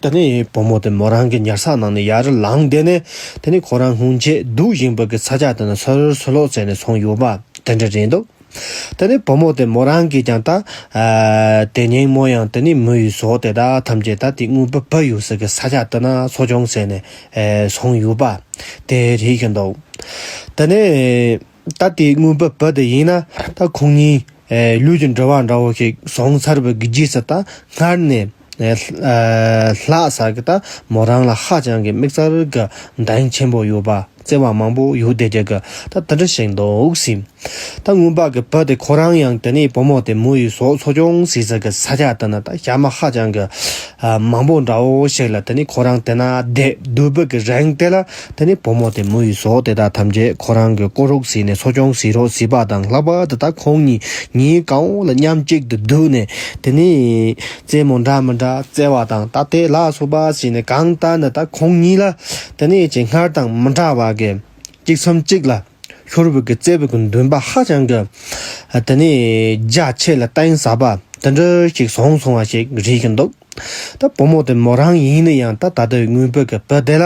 དེ་ནས་བུ་མོ་དེ་མོ་རང་གི་ཉལ་ས་ནང་ནས་ཡར་ལངས་དེ་ནས་དེ་ནས་ཁོ་རང་སྔོན་ཆད་སྡོད་བཞིན་པ་གི་ས་ཆ་དེ་ནས་སུར་སུར་ལོག་བྱས་ནས་སོང་ཡོད་པ་དེ་འདྲ་རེད་འདུག་དེ་ནས་བུ་མོ་དེ་མོ་རང་གིས་ཀྱང་ད་ཨ་དེ་ཉིན་མོ་ཡང་དེ་ནས་མོ་ཡི་ཟོག་དེ་དག་ཐམས་ཅད་ད་དེ་རྔོན་པ་བུ་ཡོད་ས་གི་ས་ཆ་དེ་ན་འཚོ་སྐྱོང་བྱས་ནས་ཨེ་སོང་ཡོད་པ་དེ་རེད་བཞིན་འདུག་དེ་ནས་ད་དེ་རྔོན་པ་བུ་དེ་ཡིན་ན་ད་ཁོང་གཉིས་ཨེ་ལུས་ཀྱི་འབྲེལ་བ་འདྲ་བོ་ཞིག་བྱུང་ཚར་བའི་གི་རྗེས་སུ་ད་སྔར་ནས་ཨེ་ལྷག་ས་གི་ད་མོ་རང་ལ་ཧ་ཅང་གི་དམིགས་བསལ་གི་འདང་ཆེན་པོ་ཡོད་པ། བརྩེ་བ་མང་པོ་ཡོད་བསྡད་རྒྱུ་གི་ད་དེ་འདྲ་ཞིག་འདུག་ཟེར། ད་རྔོན་པ་གི་བུ་དེ་ཁོ་རང་ཡང་དེ་ནས་བུ་མོ་དེ་མོ་ཡི་ཟོག་འཚོ་སྐྱོང་བྱེད་ས་གི་ས་ཆ་དེ་ན་ད་ཞག་མ་ཧ་ཅང་གི་ཨ་མང་པོ་འདྲ་བོ་ཞིག་ལ་དེ་ནས་ཁོ་རང་དེ་ན་བསྡད་སྡོད་པའི་གི་རིང་དེ་ལ་དེ་ནས་བུ་མོ་དེ་མོ་ཡི་ཟོག་དེ་དག་ཐམས་ཅད་ཁོ་རང་གི་སྐོར་རོགས་བྱས་ནས་འཚོ་སྐྱོང་བྱེད་རོགས་བྱས་པ་དང་། ལྷག་པར་དུ་ད་ཁོང་གཉིས་ཉིན་གང་བོ་ལ་མཉམ་གཅིག་ཏུ་སྡོད་ནས་དེ་ནས་རྩེད་མོ་འདྲ་མི་འདྲ་རྩེ་བ་དང་། ད་དེ་ལ་སོགས་པ་བྱས་ནས་གང་ལྟར་ན་ད་ཁོང་གཉིས་ལ་དེ་ནས་ཅིག་སྔར་དང་མི་འདྲ་བ་གི་གཅིག་མཚམས་གཅིག་ལ་ཤོར་བའི་གི་བརྩེ་བའི་གི་འདུན་པ་ཧ་ཅང་གི་དེ་ནས་རྒྱ་ཆེ་ལ་གཏིང་ཟབ་པ་དེ་འདྲ་ཞིག་བྱུང་སོང་བ་ཞིག་རེད་བཞིན་འདུག་ད་བུ་མོ་དེ་མོ་རང་ཡིན་ན་ཡང་ད་ད་ལྟའི་རྔོན་པ་གི་བུ་དེ་ལ་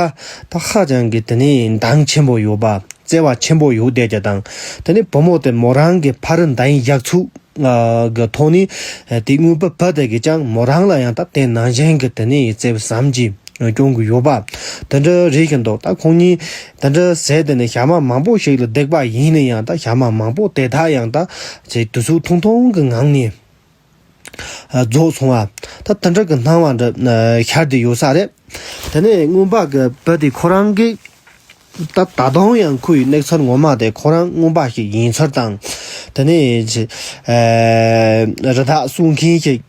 ད་ཧ་ཅང་གི་དེ་ནས་འདང་ཆེན་པོ་ཡོད་པ། བརྩེ་བ་ཆེན་པོ་ཡོད་བསྡད་རྒྱུ་དང་། དེ་ནས་བུ་མོ་དེ་མོ་རང་གི་ཕ་རི་འདང་བཞག་ཚུལ་གི་ཐོག་ནས་དེ་རྔོན་པ་བུ་དེ་གིས་ཀྱང་མོ་རང་ལ་ཡང་ད་དེ་ནང་བཞིན་གི་དེ་ནས་བརྩེ་བ་ཟབ་ཅིང་སྐྱོང་གི་ཡོད་པ་དེ་འདྲ་རེད་བཞིན་འདུག་ད་ཁོང་གཉིས་དེ་འདྲ་ཟེར་དེ་ནས་ཞག་མ་མང་པོ་ཞིག་ལ་བསྡད་པ་ཡིན་ན་ཡང་ད་ཞག་མ་མང་པོ་དེ་དག་ཡང་ད་ཅིག་དུས་ཚོད་ཐུང་ཐུང་གི་ངང་ནས་རྫོགས་སོང་བ། ད་དེ་འདྲ་གི་སྣང་བ་འདྲ་ཤར་བསྡད་ཡོད་ས་རེད། དེ་ནས་རྔོན་པ་གི་བུ་དེ་ཁོ་རང་གིས་ད་ད་དུང་ཡང་ཁོ་ཡི་གནས་ཚུལ་ངོ་མ་དེ་ཁོ་རང་རྔོན་པ་ཞིག་ཡིན་ཚུལ་དང་། དེ་ནས་ཨ་རི་དྭགས་སྲུང་མཁན་ཞིག་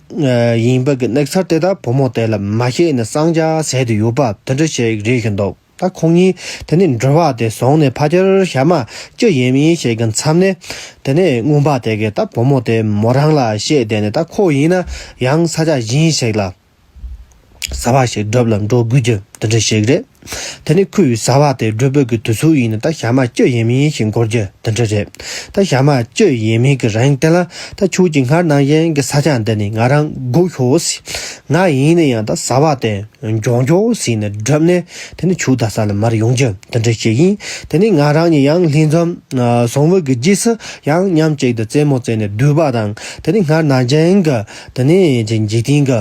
ཡིན་པ་གི་གནས་ཚུལ་དེ་དག་བུ་མོ་དེ་ལ་མ་བཤད་ན་གསང་རྒྱ་ཟེར་དུ་ཡོད་པ་དེ་འདྲ་ཞིག་རེད་བཞིན་འདུག་ད་ཁོང་གཉིས་དེ་ནས་འབྲེལ་བ་དེ་བཟུང་ནས་ཕལ་ཆེར་ཞག་མ་བཅུ་ཡས་མས་ཞིག་གི་མཚམས་ནས་དེ་ནས་རྔོན་པ་དེ་གིས་ད་བུ་མོ་དེ་མོ་རང་ལ་བཤད་དེ་ནས། ད་ཁོ་ཡིན་ན་ཡང་ས་ཆ་གཞན་ཞིག་ལ་བྱ་བ་ཞིག་སྒྲུབ་ལ་འགྲོ་དགོས་རྒྱུ་དེ་འདྲ་ཞིག་རེད། དེ་ནས་ཁོས་བྱ་བ་དེ་སྒྲུབ་པའི་གི་དུས་ཚོད་ཡིན་ན་ད་ཞག་མ་བཅུ་ཡས་མས་ཞིག་འགོར་རྒྱུ་དེ་འདྲ་རེད། ད་ཞག་མ་བཅུ་ཡས་མས་གི་རིང་དེ་ལ་ད་ཁྱོད་ཀྱིས་སྔར་ནང་བཞིན་གི་ས་ཆ་འདི་ནས་ང་རང་སྒུག་ཤོག་ཟེར། ང་ཡིན་ན་ཡང་ད་བྱ་བ་དེ་མགྱོགས་མགྱོགས་བྱས་ནས་བསྒྲུབས་ནས་དེ་ནས་ཁྱོད་ད་ས་ལ་མར་ཡོང་རྒྱུ་དེ་འདྲ་ཞིག་ཡིན། དེ་ནས་ང་རང་གཉིས་ཡང་ལྷན་འཛོམས་ཨ་སོང་བའི་གི་རྗེས་སུ་ཡང་མཉམ་གཅིག་ཏུ་རྩེད་མོ་རྩེ་ནས་སྡོད་པ་དང་། དེ་ནས་སྔར་ནང་བཞིན་གི་དེ་ནས་འཇིག་རྟེན་གི་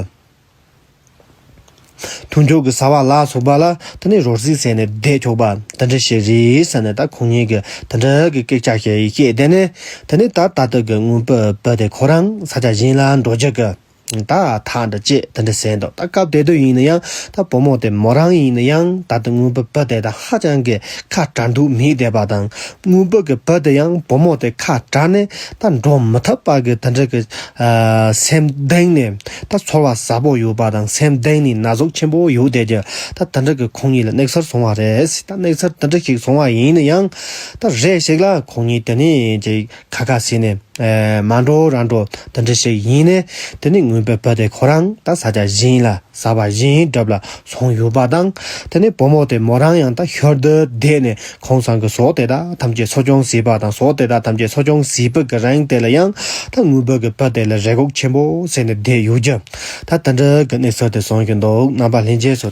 མཐུན་འཇུག་གི་བྱ་བ་ལ་སོགས་པ་ལ་དེ་ནས་རོལ་རྩེད་རྩེ་ནས་བསྡད་ཆོག་པ་དེ་འདྲ་ཞིག་རེད་ཟེར་ནས། ད་ཁོང་གཉིས་ཀྱིས་དེ་འདྲ་གི་སྐད་ཆ་ཞིག་བཤད་དེ་ནས། དེ་ནས་ད་ད་ལྟ་གི་རྔོན་པ་བུ་དེ་ཁོ་རང་ས་ཆ་གཞན་ལ་འགྲོ་རྒྱུ་གི་ད་ཐག་འདྲ་བཅད་དེ་འདྲ་ཟེར་འདུག་ད་སྐབས་དེ་དུས་ཡིན་ན་ཡང་ད་བུ་མོ་དེ་མོ་རང་ཡིན་ན་ཡང་ད་ལྟ་རྔོན་པ་བུ་དེ་དང་ཧ་ཅང་གི་ཁ་བྲལ་འདུག་མེད་བསྡད་པ་དང་། རྔོན་པ་གི་བུ་དེ་ཡང་བུ་མོ་དེ་ཁ་བྲལ་ནས་ད་འགྲོ་མི་ཐུབ་པ་གི་དེ་འདྲ་གི་ཨ་སེམས་གཏིང་ནས་ད་ཚོར་བ་ཟབ་པོ་ཡོད་པ་དང་། སེམས་གཏིང་ནས་ན་ཟུག་ཆེན་པོ་ཡོད་བསྡད་རྒྱུ་ད་དེ་འདྲ་གི་ཁོང་གཉིས་ལ་གནས་ཚུལ་སོང་བ་རེད། ད་གནས་ཚུལ་དེ་འདྲ་ཞིག་སོང་བ་ཡིན་ན་ཡང་ད་རེ་ཞིག་ལ་ཁོང་གཉིས་དེ་ནས་ཅིག་ཁ་ཁ་བྱས་ནས་ཨེ་མ་འགྲོ་ར་འགྲོ་དེ་འདྲ་ཞིག་ཡིན་ནས། དེ་ནས་རྔོན་པའི་བུ་དེ་ཁོ་རང་ད་ས་ཆ་གཞན་ལ་བྱ་བ་གཞན་སྒྲུབ་ལ་སོང་ཡོད་པ་དང་། དེ་ནས་བུ་མོ་དེ་མོ་རང་ཡང་ད་ཞོར་དུ་བསྡད་ནས་ཁོང་ཚང་གི་ཟོག་དེ་དག་ཐམས་ཅད་འཚོ་སྐྱོང་བྱས་པ་དང་། ཟོག་དེ་དག་ཐམས་ཅད་འཚོ་སྐྱོང་བྱས་པའི་གི་རིང་དེ་ལ་ཡང་ད་རྔོན་པའི་གི་བུ་དེ་ལ་རེ་སྒུག་ཆེན་པོ་བྱས་ནས་བསྡད་ཡོད་རྒྱུ་ད་དེ་འདྲ་གི་གནས་ཚུལ་དེ་སོང་གི་འདུག་རྣམ་པ་ལྷན་རྒྱས་ཚོ།